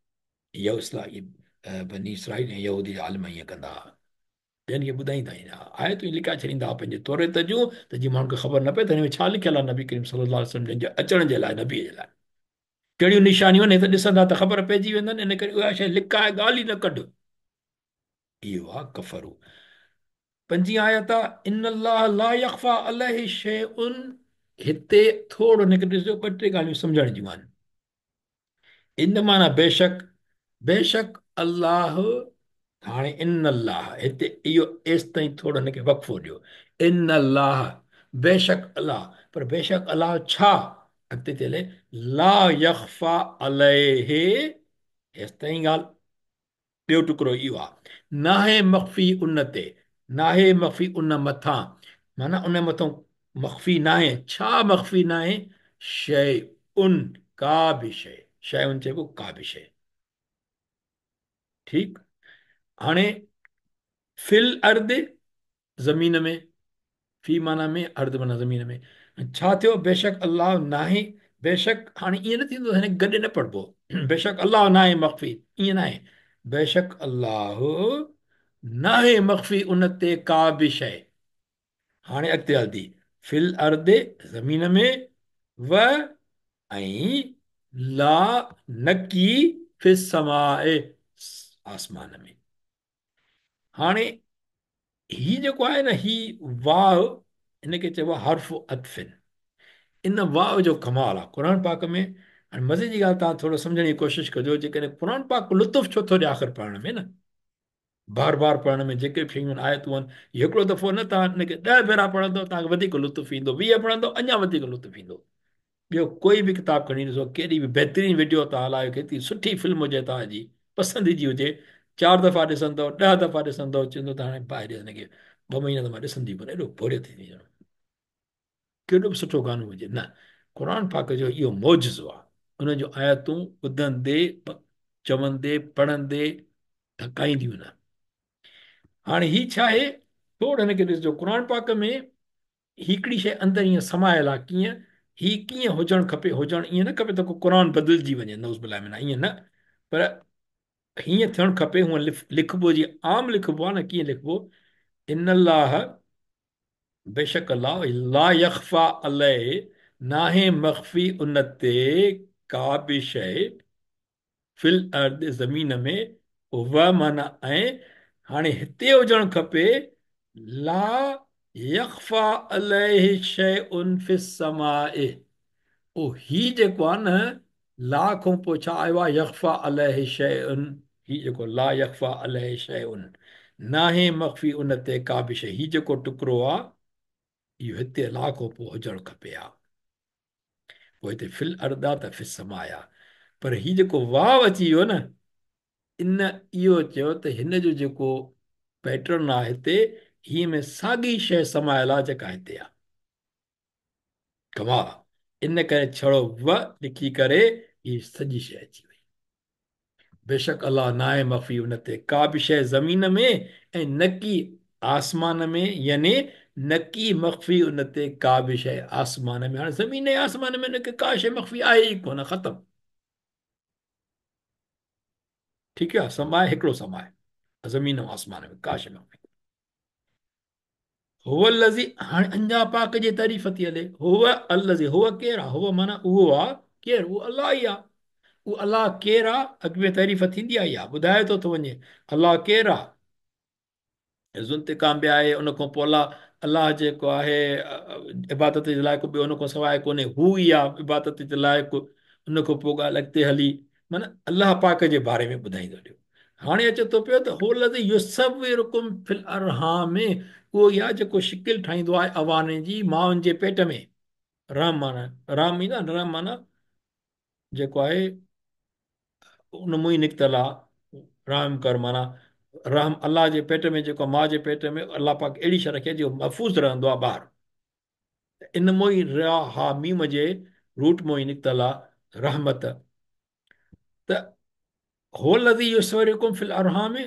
इहो इस्लाम बनी इसराइल ऐं यहूदी आलिम ईअं कंदा हुआ। ٻين کي ٻڌائيندا ئي نه هئا. آيتون ئي لڪائي ڇڏيندا هئا پنهنجي توريت جون ته جيئن ماڻهن کي خبر نه پئي ته هن ۾ ڇا لکيل آهي نبي ڪريم صلي الله عليه وسلم جن جي اچڻ جي لاء نبي جي لاء ڪهڙيون نشانيون آهن هي ته ڏسندا ته خبر پئجي ويندن ان ڪري اها شيء لڪائي ڳالهه ئي نه ڪڍ. اهو آهي ڪفروا. پنجين آيت آهي ان الله لا يخفي عليه شيء هتي ٿورو هن کي ڏسجو ٻه ٽي ڳالهيون سمجهڻ جون آهن. ان معنيٰ بيشڪ، بيشڪ الله، هاڻي ان الله، هتي اهو ايستائين ٿورو هن کي وقفو ڏيو، ان الله، بيشڪ الله، پر بيشڪ الله ڇا؟ اڳتي ٿي هلي، لا يخفيٰ عليه، ايستائين ڳالهه، ٻيو ٽڪرو اهو آهي، ناهي مخفي ان تي، ناهي مخفي ان مٿان، معنيٰ ان مٿان مخفي ناهي، ڇا مخفي ناهي؟ شيء ڪا به شيء، شيء چئبو ڪا به شيء. ٺيڪ، هاڻي في الارض زمين ۾، في معنيٰ ۾، ارض معنيٰ زمين ۾، ڇا ٿيو؟ بيشڪ الله ناهي، بيشڪ هاڻي ائين نه ٿيندو هن کي گڏ نه پڙهبو، بيشڪ الله ناهي مخفي، ائين ناهي، بيشڪ الله ناهي مخفي ان تي ڪا به شيء. هاڻي اڳتي هلندي، في الارض زمين ۾، و ۽ لا نڪي في السماء آسمان ۾. هاڻي هي جيڪو آهي نه هي واو هن کي چئبو آهي حرف عطف ان واو جو ڪمال آهي قرآن پاڪ ۾ هاڻي مزي جي ڳالهه تان ٿورو سمجهڻ جي ڪوشش ڪجو جيڪڏهن قرآن پاڪ لطف ڇو ٿو ڏي آخر پڙهڻ ۾ نه بار بار پڙهڻ ۾ جيڪي به شيون آيتون آهن هڪڙو دفعو نه تان ان کي 10 ڀيرا پڙهندو تان کي وڌيڪ لطف ايندو 20 پڙهندو اڃا وڌيڪ لطف ايندو ٻيو ڪوئي به ڪتاب کڻي ڏسو، ڪيڏي به بهترين وڊيو توهان هلايو، ڪيتري سٺي فلم هجي توهان جي پسند جي هجي، چار دفعا ڏسندؤ، 10 دفعا ڏسندؤ، چوندو ته هاڻي باهه ڏي هن کي، 2 مهينا ته مان ڏسندي ڪونه، ايڏو بوريت ٿيندي ڄڻ. ڪيڏو به سٺو گانو هجي، نه، قرآن پاڪ جو اهو معجزو آهي، ان جون آيتون ٻڌندي، چوندي، پڙهندي ٿڪائينديون نه. هاڻي هي ڇا آهي؟ ٿورو هن کي ڏسجو، قرآن پاڪ ۾ هڪڙي شيء اندر ائين سمايل آ ڪيئن هي ڪيئن هجڻ کپي هجڻ ائين نه کپي ته ڪو قرآن بدلجي وڃي نعوذ بالله منها ائين نه پر هيئن ٿيڻ کپي هونء لکبو جي عام لکبو آ نه ڪيئن لکبو ان الله بيشڪ الله لا يخفا عليه ناهي مخفي ان تي ڪا به شيء في الارض زمين ۾ و معنيٰ ۽ هاڻي هتي هجڻ کپي لا يخفيٰ عليه شيء في السماء او هي جيڪو آهي نه لا کان پوء ڇا آيو آهي يخفيٰ عليه شيء هي جيڪو لا يخفيٰ عليه شيء ناهي مخفي ان تي ڪا به شيء هي جيڪو ٽڪرو آهي اهو هتي لا کان پوء هجڻ کپي ها. پوء هتي في الارض آ ته في السماء آ پر هي جيڪو واو اچي ويو نه ان اهو چيو ته هن جو جيڪو پيٽرن آ هتي هي ۾ ساڳي شيء سمايل آ جيڪا هتي آ ڪمال آ ان ڪري ڇڙو و لکي ڪري هي سڄي شيء اچي وئي. بيشڪ الله ناهي مخفي ان تي ڪا به شيء زمين ۾ ۽ نڪي آسمان ۾ يعني نڪي مخفي ان تي ڪا به شيء آسمان ۾ هاڻي زمين ۽ آسمان ۾ ان کي ڪا شيء مخفي آهي ئي ڪونه ختم ٺيڪ آهي سماء هڪڙو سماء زمين ۽ آسمان ۾ ڪا شيء مخفي هو الذي هاڻي اڃا پاڪ جي تعريف ٿي هلي هو الذي هو ڪير آ هو معنيٰ اهو آ ڪير اهو الله ئي آ اهو الله ڪير آ اڳ ۾ تعريف ٿيندي آئي آ ٻڌائي ٿو ٿو وڃي الله ڪير آ ذوانتقام به آهي ان کان پوء الله الله جيڪو آهي عبادت جي لائق ٻيو ان کان سواء ڪونهي هو ئي آ عبادت جي لائق ان کان پوء ڳالهه اڳتي هلي معنيٰ الله پاڪ جي باري ۾ ٻڌائيندو هليو. هاڻي اچي ٿو پيو ته هو الذي يصورڪم في الارحام اهو ئي آهي جيڪو شڪل ٺاهيندو آهي اوهان جي مائن جي پيٽ ۾. رحم معنيٰ رحم ايندو آهي نه رحم معنيٰ جيڪو آهي ان مون ئي نڪتل آهي رحم ڪر معنيٰ رحم الله جي پيٽ ۾ جيڪو ماء جي پيٽ ۾ الله پاڪ اهڙي شيء رکي جو محفوظ رهندو آهي ٻار ته ان مون ئي را ها ميم جي روٽ مون ئي نڪتل آ رحمت ته هو الذي يصورڪم في الارحام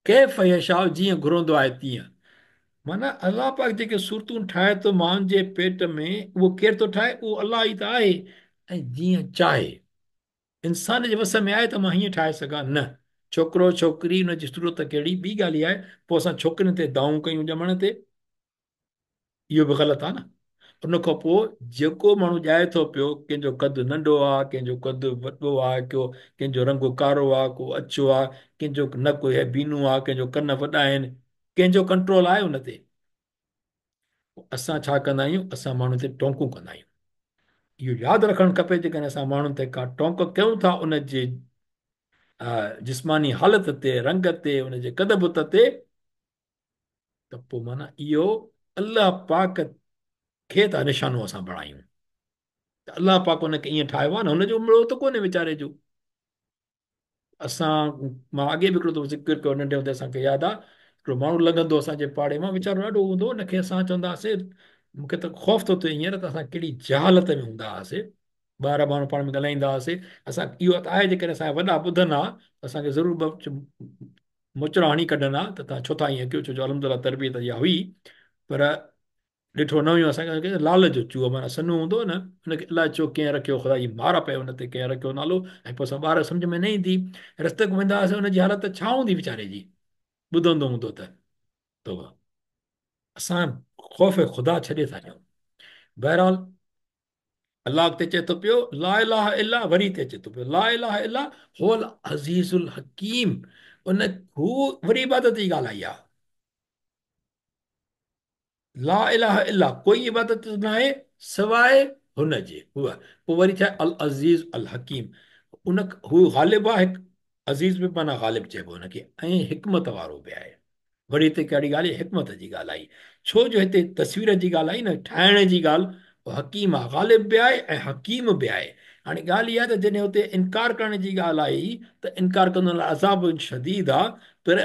ڪيف يشاء جيئن گهرندو آهي تيئن معنيٰ الله پاڪ جيڪي صورتون ٺاهي ٿو مائن جي پيٽ ۾ اهو ڪير ٿو ٺاهي اهو الله ئي ته آهي ۽ جيئن چاهي انسان جي وس ۾ آهي ته مان هيئن ٺاهي سگهان نه ڇوڪرو ڇوڪري ان جي صورت ڪهڙي، ٻي ڳالهه اها آهي پوءِ اسان ڇوڪرين تي دانهون ڪيون ڄمڻ تي، اهو به غلط آهي نه. ان کان پوءِ جيڪو ماڻهو ڄائي ٿو پيو، ڪنهن جو قد ننڍو آهي، ڪنهن جو قد وڏو آهي، ڪنهن جو رنگ ڪارو آهي، ڪو اڇو آهي، ڪنهن جو نڪ بينو آهي، ڪنهن جو ڪن وڏا آهن، ڪنهن جو ڪنٽرول آهي ان تي؟ اسان ڇا ڪندا آهيون، اسان ماڻهن تي ٽونڪون ڪندا آهيون. اهو ياد رکڻ کپي جيڪڏهن اسان ماڻهن تي ڪا ٽونڪ ڪيون ٿا ان جي جسماني حالت تي، رنگ تي، ان جي قد بت تي، ته پوءِ معنيٰ اهو الله پاڪ کي ٿا نشانو اسان بڻايون. ته الله پاڪ ان کي ائين ٺاهيو آهي نه، هن جو مڙو ته ڪونهي ويچاري جو. اسان مان اڳي به هڪڙو دفعو ذڪر ڪيو، ننڍي هوندي اسان کي ياد آهي، هڪڙو ماڻهو لنگهندو اسان جي پاڙي مان، ويچارو ڏاڍو هوندو، هن کي اسان چوندا هئاسين، مون کي ته خوف ٿو ٿئي هينئر ته اسان ڪهڙي جهالت ۾ هوندا هئاسين. ٻار ماڻهو پاڻ ۾ ڳالهائيندا هئاسين. اسان اهو ته آهي جيڪڏهن اسان جا وڏا ٻڌندا ته اسان کي ضرور مچڙا هڻي ڪڍندا ته توهان ڇو ٿا ائين ڪيو، ڇو جو الحمدلله تربيت اها هئي. پر ڏٺو نه هيو اسان کي لال جو چوهو، معنيٰ سنهو هوندو هو نه، هن کي الائي ڇو ڪنهن رکيو، خدا جي مار پئي هن تي، ڪنهن رکيو نالو. ۽ پوءِ اسان ٻار سمجهه ۾ نه ايندي، رستي کان ويندا هئاسين، هن جي حالت ڇا هوندي ويچاري جي، ٻڌندو هوندو ته توبه. اسان خوف خدا ڇڏي ٿا ڏيون. بهرحال الله اڳتي چئي ٿو پيو لا اله الا، وري هتي اچي ٿو پيو لا اله الا هو العزيز الحڪيم. ان هو وري عبادت جي ڳالهه آئي آهي. لا اله الا، ڪوئي عبادت نه آهي سواءِ هن جي. هو پوءِ وري ڇا العزيز الحڪيم، ان هو غالب آهي، هڪ عزيز به معنيٰ غالب چئبو هن کي، ۽ حڪمت وارو به آهي. وري هتي ڪهڙي ڳالهه آئي؟ حڪمت جي ڳالهه آئي. ڇو جو هتي تصوير جي ڳالهه آئي نه، ٺاهڻ جي ڳالهه. اهو حڪيم آهي، غالب به آهي ۽ حڪيم به آهي. هاڻي ڳالهه اها آهي ته جڏهن هتي انڪار ڪرڻ جي ڳالهه آئي ته انڪار ڪندڙ لاءِ عذاب شديد آهي، پر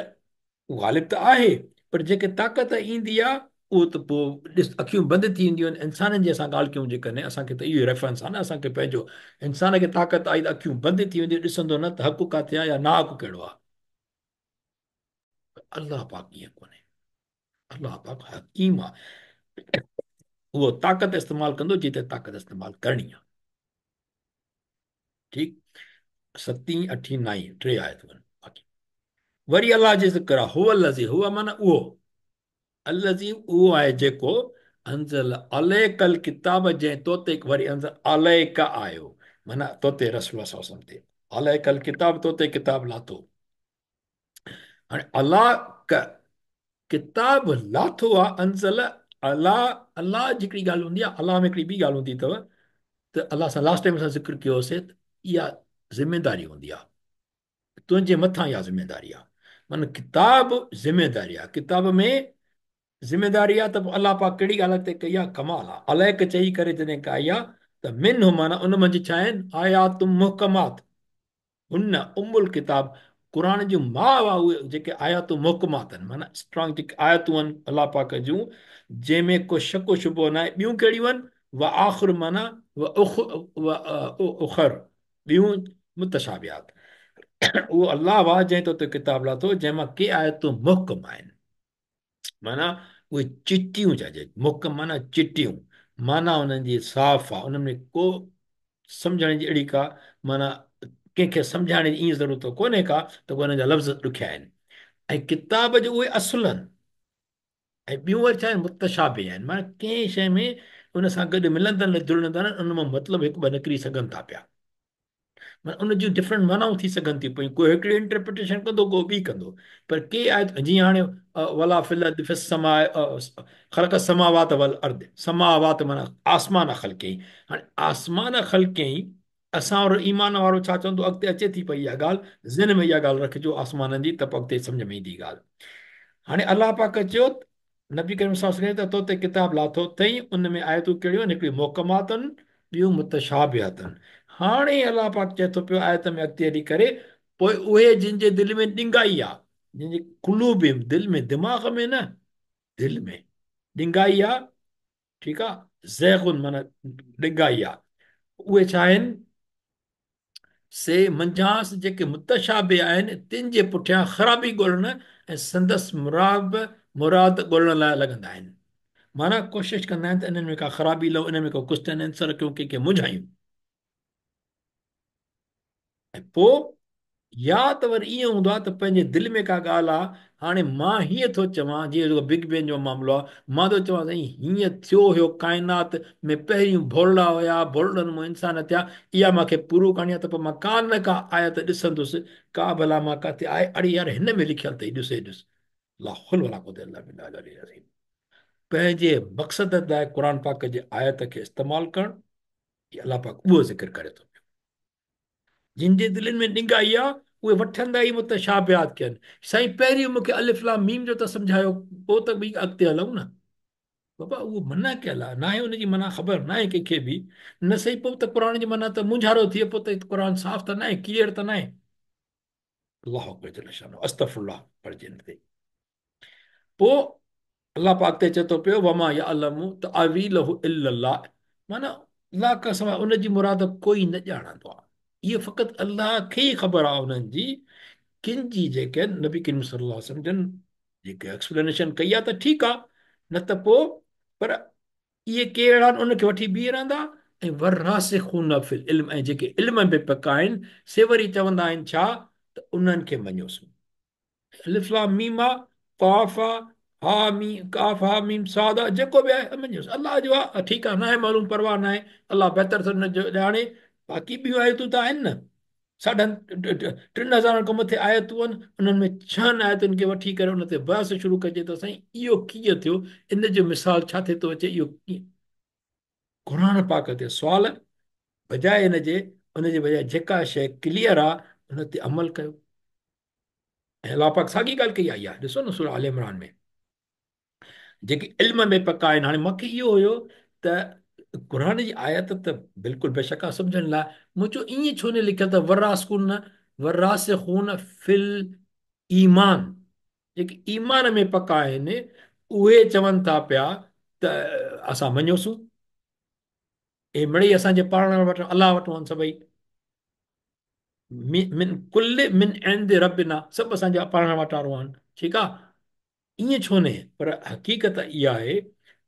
غالب ته آهي، پر جيڪي طاقت ايندي آهي اهو ته پوءِ ڏس اکيون بند ٿي وينديون آهن. انسانن جي اسان ڳالهه ڪيون جيڪڏهن اسان کي ته اهو ريفرنس آهي نه، اسان کي پنهنجو انسان کي طاقت آئي ته اکيون بند ٿي وينديون، ڏسندو نه ته حق ڪاٿي آهي يا ناحق ڪهڙو آهي. الله پاڪ ائين ڪونهي، الله پاڪ حڪيم آهي، اهو طاقت استعمال ڪندو جتي طاقت استعمال ڪرڻي آهي. ٺيڪ، 7 8 9 ٽي آيتون آهن. باقي وري الله جي ذڪر آهي، هو الذي، هو معنيٰ اهو، الذي اهو آهي جيڪو انزل عليڪ الڪتاب، جنهن تو تي وري انزل عليڪ آيو معنيٰ تو تي، رسول الله صلي الله عليه وسلم تي، عليڪ الڪتاب تو تي ڪتاب لاٿو. هاڻي الله ڪتاب لاٿو آهي، انزل الله، الله جي هڪڙي ڳالهه هوندي آهي، الله ۾ هڪڙي ٻي ڳالهه هوندي اٿو ته الله سان لاسٽ ٽائيم اسان ذڪر ڪيوسين ته اها ذميداري هوندي آهي تنهنجي مٿان، اها ذميداري آهي معنيٰ ڪتاب ذميداري آهي، ڪتاب ۾ ذميداري آهي ته پوءِ الله پاڪ ڪهڙي ڳالهه تي ڪئي آهي، ڪمال آهي. عليڪ چئي ڪري جڏهن ڪئي آهي ته من معنيٰ ان منجهه ڇا آهن، آيات محڪمات، هن ام الڪتاب قرآن جون ماءُ آهي، اهي جيڪي آياتون محڪمات آهن معنيٰ اسٽرانگ جيڪي آيتون آهن الله پاڪ جون، جنهن ۾ ڪو شڪ شبو نه آهي. ٻيون ڪهڙيون آهن، و آخر معنيٰ و اخر، ٻيون متشابهات. اهو الله آهي جنهن تو تي ڪتاب لاٿو، جنهن مان ڪي آيتون محڪم آهن، معنيٰ اهي چٽيون چئجي، محڪم معنيٰ چٽيون، معنيٰ انهن جي صاف آهي، ان ۾ ڪو سمجهڻ جي اهڙي ڪا معنيٰ ڪنهن کي سمجهائڻ جي ائين ضرورت ڪونهي ڪا ته انهن جا لفظ ڏکيا آهن. ۽ ڪتاب جو اهي اصل آهن، ۽ ٻيون وري ڇا آهن، متشابه آهن، معنيٰ ڪنهن شيءِ ۾ ان سان گڏ ملندڙ جلندڙ ان مان مطلب هڪ ٻه نڪري سگهن ٿا پيا، معنيٰ ان جون ڊفرنٽ معنائون ٿي سگهن ٿيون پيون، ڪو هڪڙي انٽرپريٽيشن ڪندو، ڪو ٻي ڪندو. پر ڪي آيت جيئن هاڻي ولا فل سما خلق سماوات ول ارض، سماوات معنيٰ آسمان خلقيئين. هاڻي آسمان خلقيئين، اسان وارو ايمان وارو ڇا چوندو، اڳتي اچي ٿي پئي اها ڳالهه، ذهن ۾ اها ڳالهه رکجو آسمانن جي ته پوءِ اڳتي سمجهه ۾ ايندي ڳالهه. هاڻي الله پاڪ چيو نبي ڪريم صلي الله عليه وسلم ته تو تي ڪتاب لاٿو اٿئي، ان ۾ آيتون ڪهڙيون آهن، هڪڙيون محڪمات آهن، ٻيون متشابهات آهن. هاڻي الله پاڪ چئي ٿو پيو آيت ۾ اڳتي هلي ڪري پوءِ اهي جن جي دل ۾ ڏنگائي آهي، جن جي قلوب دل ۾ دماغ ۾ نه دل ۾ ڏنگائي آهي، ٺيڪ آهي، زيغن معنيٰ ڏنگائي آهي، اهي ڇا آهن، سي منجهانس جيڪي متشابه آهن تن جي پٺيان خرابي ڳولهڻ ۽ سندس مراد ڳولهڻ لاءِ لڳندا آهن. معنيٰ ڪوشش ڪندا آهن ته انهن ۾ ڪا خرابي لهون، انهن ۾ ڪو ڪوئسچن آنسر ڪيون، ڪنهن کي منجهايون. ۽ پوءِ يا ته وري ائين هوندو آهي ته پنهنجي دل ۾ ڪا ڳالهه آهي، هاڻي مان هيئن ٿو چوان، جيئن جيڪو بگ بين جو معاملو آهي، مان ٿو چوان سائين هيئن ٿيو هيو، ڪائنات ۾ پهريون ڀورڙا هيا، ڀورڙن مان انسان ٿيا، اها مان کي پورو ڪرڻي آهي ته پوء مان ڪا نه ڪا آيت ڏسندس، ڪا ڀلا مان ڪاٿي آهي، اڙي يار هن ۾ لکيل اٿئي، ڏس هي ڏس. لا حول ولا قوت الا بالله العلي العظيم. پنهنجي مقصد لاء قرآن پاڪ جي آيت کي استعمال ڪرڻ، هي الله پاڪ اهو ذڪر ڪري ٿو پيو. جن جي دلين ۾ ڏنگائي آ، اهي وٺندا ئي متشابهات کي آهن. سائين پهرين مون کي الف لام ميم جو ته سمجهايو، پوء ته ٻي اڳتي هلون نه. بابا اهو منع ڪيل آ، ناهي ان جي منع خبر ناهي ڪنهن کي به. نه سائين پوء ته قرآن جي منع ته مونجهارو ٿئي، پوء ته قرآن صاف ته ناهي، ڪليئر ته ناهي. الله اڪبر جل شانه، استغفر الله پڙهجي ان تي. پوء الله پاڪ تي چئي ٿو پيو وما يعلم تاويله الا الله، معنيٰ الله کان سواء ان جي مراد ڪوئي نه ڄاڻندو آهي. اهو فقط الله کي ئي خبر آهي انهن جي، ڪن جي جيڪي نبي ڪريم صلي الله عليه وسلم جن جيڪي ايڪسپلينيشن ڪئي آهي ته ٺيڪ آهي، نه ته پوء پر اهي ڪي اهڙا آهن ان کي وٺي بيهي رهندا ۽ والراسخون في العلم ۽ جيڪي علم ۾ پڪا آهن سي وري چوندا آهن ڇا ته انهن کي مڃيوسون. الف لام ميم آ، قاف آ، ها ميم ڪاف ها ميم صاد آ، جيڪو به آهي مڃيوس الله جو آ، ٺيڪ آ ناهي معلوم پرواهه ناهي، الله بهتر ٿو ڄاڻي، باقي ٻيون آيتون ته آهن نه، ساڍن 3000 کان مٿي آيتون آهن، انهن ۾ ڇهن آيتن کي وٺي ڪري ان تي بحث شروع ڪجي ته سائين اهو ڪيئن ٿيو، ان جو مثال ڇا ٿي ٿو اچي، اهو ڪيئن؟ قرآن پاڪ تي سوال بجاء ان جي، ان جي بجاء جيڪا شيء ڪليئر آ ان تي عمل ڪيو. ۽ الله پاڪ ساڳي ڳالهه ڪئي آئي آهي، ڏسو نه سورة آل عمران ۾ جيڪي علم ۾ پڪا آهن. هاڻي مونکي اهو هيو ته قرآن جي آيت ته بلڪل بيشڪ آ سمجهڻ لاء، مون چيو ائين ڇو نه لکيل ته وراسخون وراسخون في الايمان، جيڪي ايمان ۾ پڪا آهن اهي چون ٿا پيا ته اسان مڃيوسون، اهي مڙئي اسان جي پاڻ وٽ الله وٽ آهن سڀئي، من ڪل من عند ربنا، سڀ اسان جا پاڻ وٽارو آهن، ٺيڪ آ، ائين ڇو ناهي؟ پر حقيقت اها آهي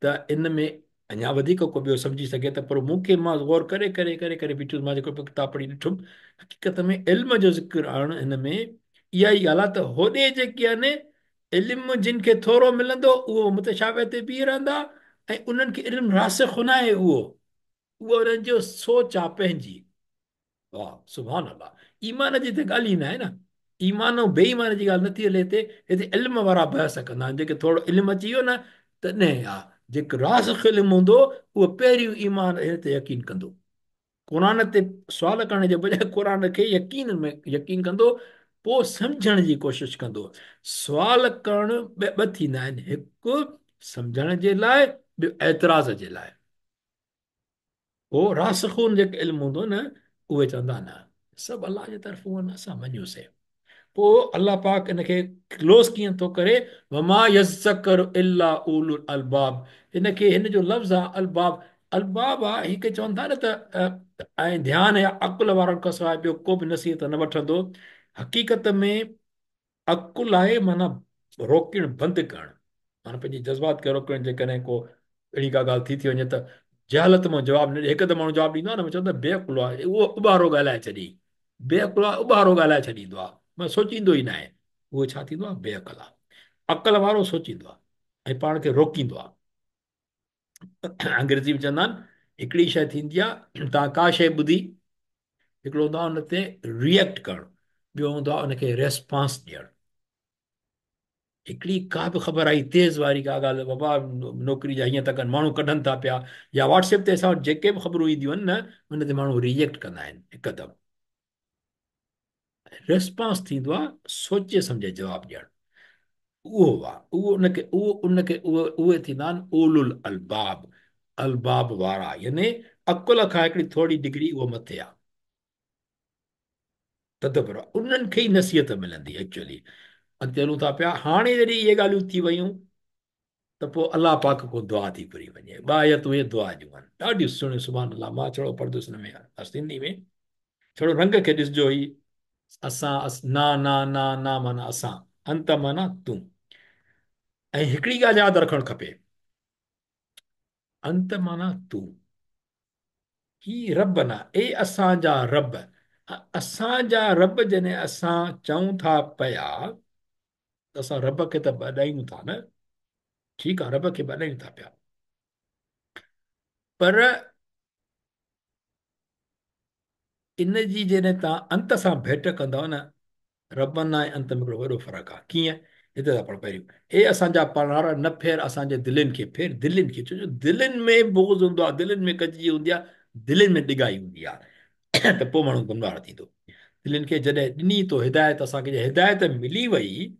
ته ان ۾ اڃا وڌيڪ ڪو ٻيو سمجهي سگهي ته، پر مون کي مان غور ڪري ڪري ڪري ڪري بيٺس، مان جيڪو به ڪتاب پڙهي ڏٺم، حقيقت ۾ علم جو ذڪر آڻڻ هن ۾ اها ئي ڳالهه آهي ته هوڏي جيڪي آهن علم جن کي ٿورو ملندو اهو متشابه تي بيهي رهندا ۽ انهن کي علم راسخ ناهي، اهو اهو انهن جو سوچ آهي پنهنجي. واه سبحان الله، ايمان جي ته ڳالهه ئي ناهي نه، ايمان ۽ بي ايمان جي ڳالهه نٿي هلي هتي، هتي علم وارا بحث ڪندا آهن، جيڪي ٿورو علم اچي ويو نه تڏهن آ، جيڪو راسخ علم هوندو اهو پهريون ايمان هن تي يقين ڪندو، قرآن تي سوال ڪرڻ جي بجاء قرآن کي يقين ۾ يقين ڪندو، پوء سمجهڻ جي ڪوشش ڪندو. سوال ڪرڻ ٻه ٿيندا آهن، هڪ سمجهڻ جي لاء، ٻيو اعتراض جي لاء. پوء راسخون جيڪي علم هوندو نه اهي چوندا نه سڀ الله جي طرفون آهن اسان مڃيوسين. پوء الله پاڪ ان کي ڪلوز ڪيئن ٿو ڪري، وما يذڪر الا اولو الالباب، هن کي هن جو لفظ آ الباب، الباب آ هي کي چون ٿا نه ته ۽ ڌيان يا عقل وارن کان سواء ٻيو ڪو به نصيحت نه وٺندو. حقيقت ۾ عقل آهي معنيٰ روڪڻ بند ڪرڻ، معنيٰ پنهنجي جذبات کي روڪڻ، جيڪڏهن ڪو اهڙي ڪا ڳالهه ٿي ٿي وڃي ته جهالت مان جواب نه ڏي، هڪدم ماڻهو جواب ڏيندو آهي نه، چوندو آهي بي عقل آهي، اهو اٻهرو ڳالهائي ڇڏي، بي عقل آهي اٻهرو ڳالهائي ڇڏيندو آهي، معنيٰ سوچيندو ئي ناهي، اهو ڇا ٿيندو آهي بي عقل آهي. عقل وارو سوچيندو آهي ۽ پاڻ کي روڪيندو آهي. انگريزي ۾ چوندا آهن هڪڙي شيء ٿيندي آهي توهان ڪا شيء ٻڌي، هڪڙو هوندو آهي ان تي ريئيڪٽ ڪرڻ، ٻيو هوندو آهي ان کي ريسپانس ڏيڻ. هڪڙي ڪا به خبر آئي تيز واري ڪا ڳالهه، بابا نوڪري جا هيئن ٿا ڪن، ماڻهو ڪڍن ٿا پيا، يا واٽس ايپ تي اسان وٽ جيڪي به خبرون اينديون آهن نه ان تي ماڻهو ريئيڪٽ ڪندا آهن هڪدم. ريسپانس ٿيندو آهي سوچي سمجهي جواب ڏيڻ، اهو آهي، اهو ان کي، اهو ان کي، اهو اهي ٿيندا آهن اولو الالباب، الباب وارا، يعني عقل کان هڪڙي ٿوري ڊگري اهو مٿي آهي، تدبر، انهن کي ئي نصيحت ملندي ايڪچوئلي. اڳتي هلون ٿا پيا، هاڻي جڏهن اهي ڳالهيون ٿي ويون ته پوء الله پاڪ کان دعا ٿي گهري وڃي. ٻه آيتون اهي دعا جون آهن، ڏاڍيون سهڻيون، سبحان الله، مان ڇڙو پڙهندس هن ۾ سنڌي ۾ ڇڙو رنگ کي ڏسجو، هي اسان، اس، نا، نا، نا، نا معنيٰ اسان، انت معنيٰ تون. ۽ هڪڙي ڳالهه ياد رکڻ کپي، انت معنيٰ تون، هي ربنا، اي اسان جا رب. असांजा रब जॾहिं असां चऊं था पिया त असां रब खे त बॾायूं था न, ठीकु आहे, रब खे बॾायूं था पिया, पर इन जी जॾहिं तव्हां अंत सां भेट कंदव न, रबना ऐं अंत में हिकिड़ो वॾो फ़र्क़ु आहे। कीअं? हिते था पढ़ूं पहिरियों, हे असांजा पालणहार, न फेर असांजे दिलनि खे, फेर दिलनि खे, छो जो दिलनि में बुग़्ज़ हूंदो आहे, दिलनि में कजजी हूंदी आहे, दिलनि में डिॻाई हूंदी आहे, त पोइ माण्हू गुमराह थींदो। दिलनि खे जॾहिं ॾिनी तो हिदायत, असांखे हिदायत मिली वई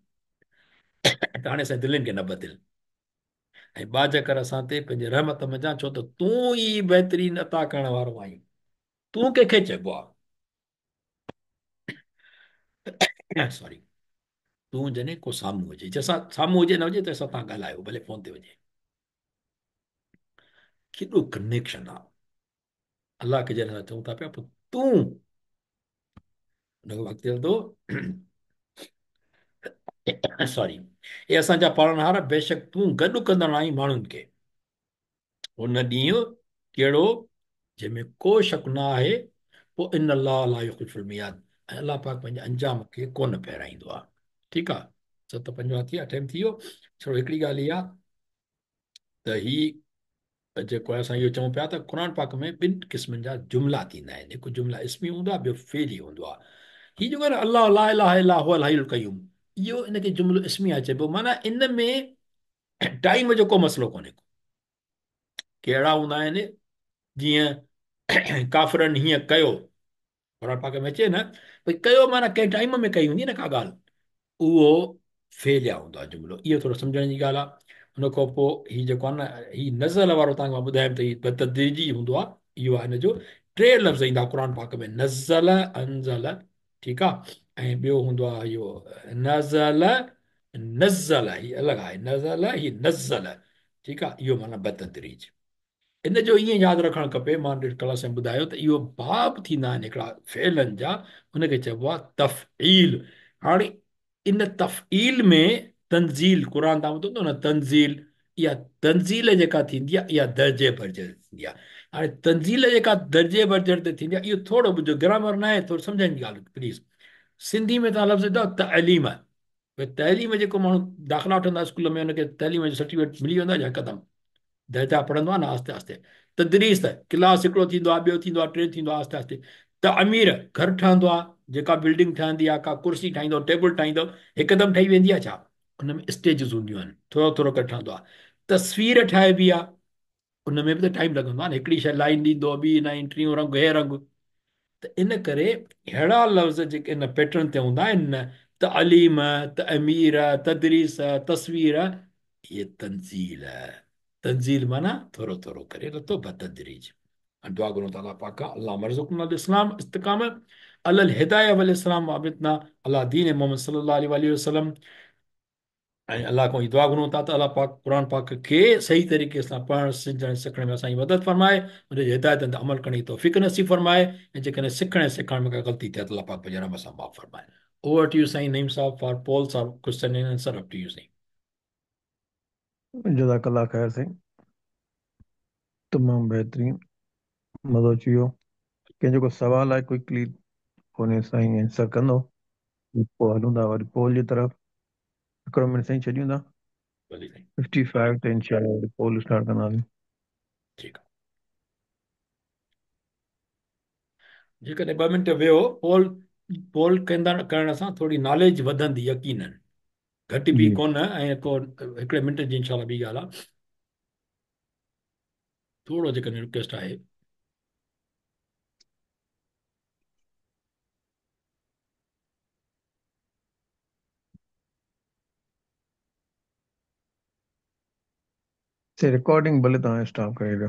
त हाणे असांजे दिलनि खे न बदिल, ऐं बाज कर असां ते पंहिंजे रहमत मंझां, छो त तूं ई बहितरीन अता करण वारो आहीं। तूं कंहिंखे चइबो आहे? सॉरी, तूं जॾहिं को साम्हूं हुजे, जंहिंसां साम्हूं हुजे न हुजे त असां तव्हां ॻाल्हायो, भले फ़ोन ते हुजे, केॾो कनेक्शन आहे अलाह खे जॾहिं असां चऊं था पिया, पोइ तूं हुन खां अॻिते हलंदो। सॉरी, हे असांजा पालणहार, बेशक तूं गॾु कंदड़ आहीं माण्हुनि खे उन ॾींहुं कहिड़ो जंहिंमें को शक न आहे, पोइ इन अल्लाह ला युख़्लिफुल मियाद, ऐं अलाह पाक पंहिंजे अंजाम खे कोन फेराईंदो आहे। ठीकु आहे, 7 पंजवां थी विया, टाइम थी वियो। छड़ो हिकिड़ी ॻाल्हि इहा त ही जेको आहे असां इहो चऊं पिया त क़ुरान पाक में ॿिनि क़िस्मनि जा जुमिला थींदा आहिनि, हिकु जुमिला इस्मी हूंदो आहे, ॿियो फ़ेली हूंदो आहे। हीउ जेको आहे न अल्लाह ला इलाहा इल्ला हुवल हय्युल क़य्यूम, इहो इनखे जुमिलो इस्मी आहे चइबो, माना इन में टाइम जो को मसइलो कोन्हे। कहिड़ा हूंदा आहिनि, जीअं काफ़रनि हीअं कयो, क़ुरान पाक में अचे न भई कयो माना कंहिं टाइम में कई हूंदी न का ॻाल्हि, उहो फेलिया हूंदो आहे जुमिलो। इहो थोरो सम्झण जी ॻाल्हि आहे। हुन खां पोइ हीउ जेको आहे न, हीउ नज़ल वारो तव्हांखे मां ॿुधायुमि त हीउ बतदरीजी हूंदो आहे। इहो आहे हिन जो टे लफ़्ज़ ईंदा क़ुरान पाक में, नज़ल, अंज़ल, ठीकु आहे, ऐं ॿियो हूंदो आहे इहो नज़ल, नज़ल, हीउ अलॻि आहे, नज़ल, हीउ नज़ल, ठीकु आहे, इहो माना बतदरीज। इन जो ईअं यादि रखणु खपे, मां क्लास में ॿुधायो त इहो बाब थींदा आहिनि हिकिड़ा फ़ेलनि जा, हुनखे चइबो आहे तफ़ईल। हाणे इन तफ़ईल में तंज़ील, क़ुरान तव्हां ॿुधो न तंज़ील, इहा तंज़ील जेका थींदी आहे इहा दर्जे बर्जे थींदी आहे। हाणे तंज़ील जेका दर्जे बर्जे ते थींदी आहे, इहो थोरो ॿुधो, ग्रामर न आहे, थोरो सम्झण जी ॻाल्हि प्लीज़। सिंधी में तव्हां लफ़्ज़ ॿुधो तइलीम, भई तइलीम जेको माण्हू दाख़िला वठंदो आहे स्कूल में, हुनखे तइलीम जो सर्टिफिकेट मिली वेंदो आहे हिकदमि, दर्जा पढ़ंदो आहे न आहिस्ते आहिस्ते। तदरीस, क्लास हिकिड़ो थींदो आहे, ॿियो थींदो आहे, टे थींदो आहे, आहिस्ते आहिस्ते। तअमीर, घर ठहंदो आहे, जेका बिल्डिंग ठहंदी आहे, का कुर्सी ठाहींदो, टेबल ठाहींदो, हिकदमि ठही वेंदी आहे छा? उन में स्टेजिस हूंदियूं आहिनि, थोरो थोरो करे ठहंदो आहे। तस्वीर ठाहिबी आहे, उन में बि त टाइम लॻंदो आहे न, हिकिड़ी शइ लाइन ॾींदो, ॿी लाइन, टियों रंग, हे रंग। त इन करे अहिड़ा लफ़्ज़ जेके इन पैटर्न ते हूंदा आहिनि न, तअलीम, तअमीर, तदरीस, तस्वीर, इहे तंज़ील। तंज़ील माना थोरो थोरो करे लथो, बतदरीज। दुआ घुरूं था अलाह पाक खां, अल्लाह मरज़ुकना अल इस्लाम इस्तिकाम अलल हिदाया वल इस्लाम वाबितना अला दीन मोहम्मद सल्लल्लाहु अलैहि वसल्लम। ऐं अलाह खां दुआ घुरूं था त अलाह पाक क़ुरान पाक खे सही तरीक़े सां पढ़ण, सम्झण, सिखण में असांजी मदद फरमाए, हुनजी हिदायतनि ते अमल करण जी तौफ़ीक़ नसीब फरमाए, ऐं जेकॾहिं सिखण ऐं सेखारण में का ग़लती थिए त अलाह पाक पंहिंजे रहम सां माफ़ फरमाए। Over to you Sain Naeem साहब for polls or question and answer, up to you Sain. जज़ाकल्लाह ख़ैर साईं, तमामु बहितरीन, मज़ो अची वियो। कंहिंजो को सवाल आहे क्विकली फोन साईं आंसर कंदो, पोइ हलूं था वरी पोल जी तरफ़। हिकिड़ो मिंट साईं छॾियूं था, 55 ते इंशाअल्लाह वरी पोल स्टार्ट कंदासीं। ठीकु आहे, जेकॾहिं 2 मिंट वियो पोल, पोल कंदड़ करण सां थोरी नॉलेज वधंदी यकीनन, घटि बि कोन, ऐं को हिकिड़े मिंट जी इंशाअल्लाह ॿी ॻाल्हि आहे। थोरो जेकॾहिं रिक्वेस्ट आहे। रिकॉर्डिंग भले तव्हां स्टॉप करे ॾियो।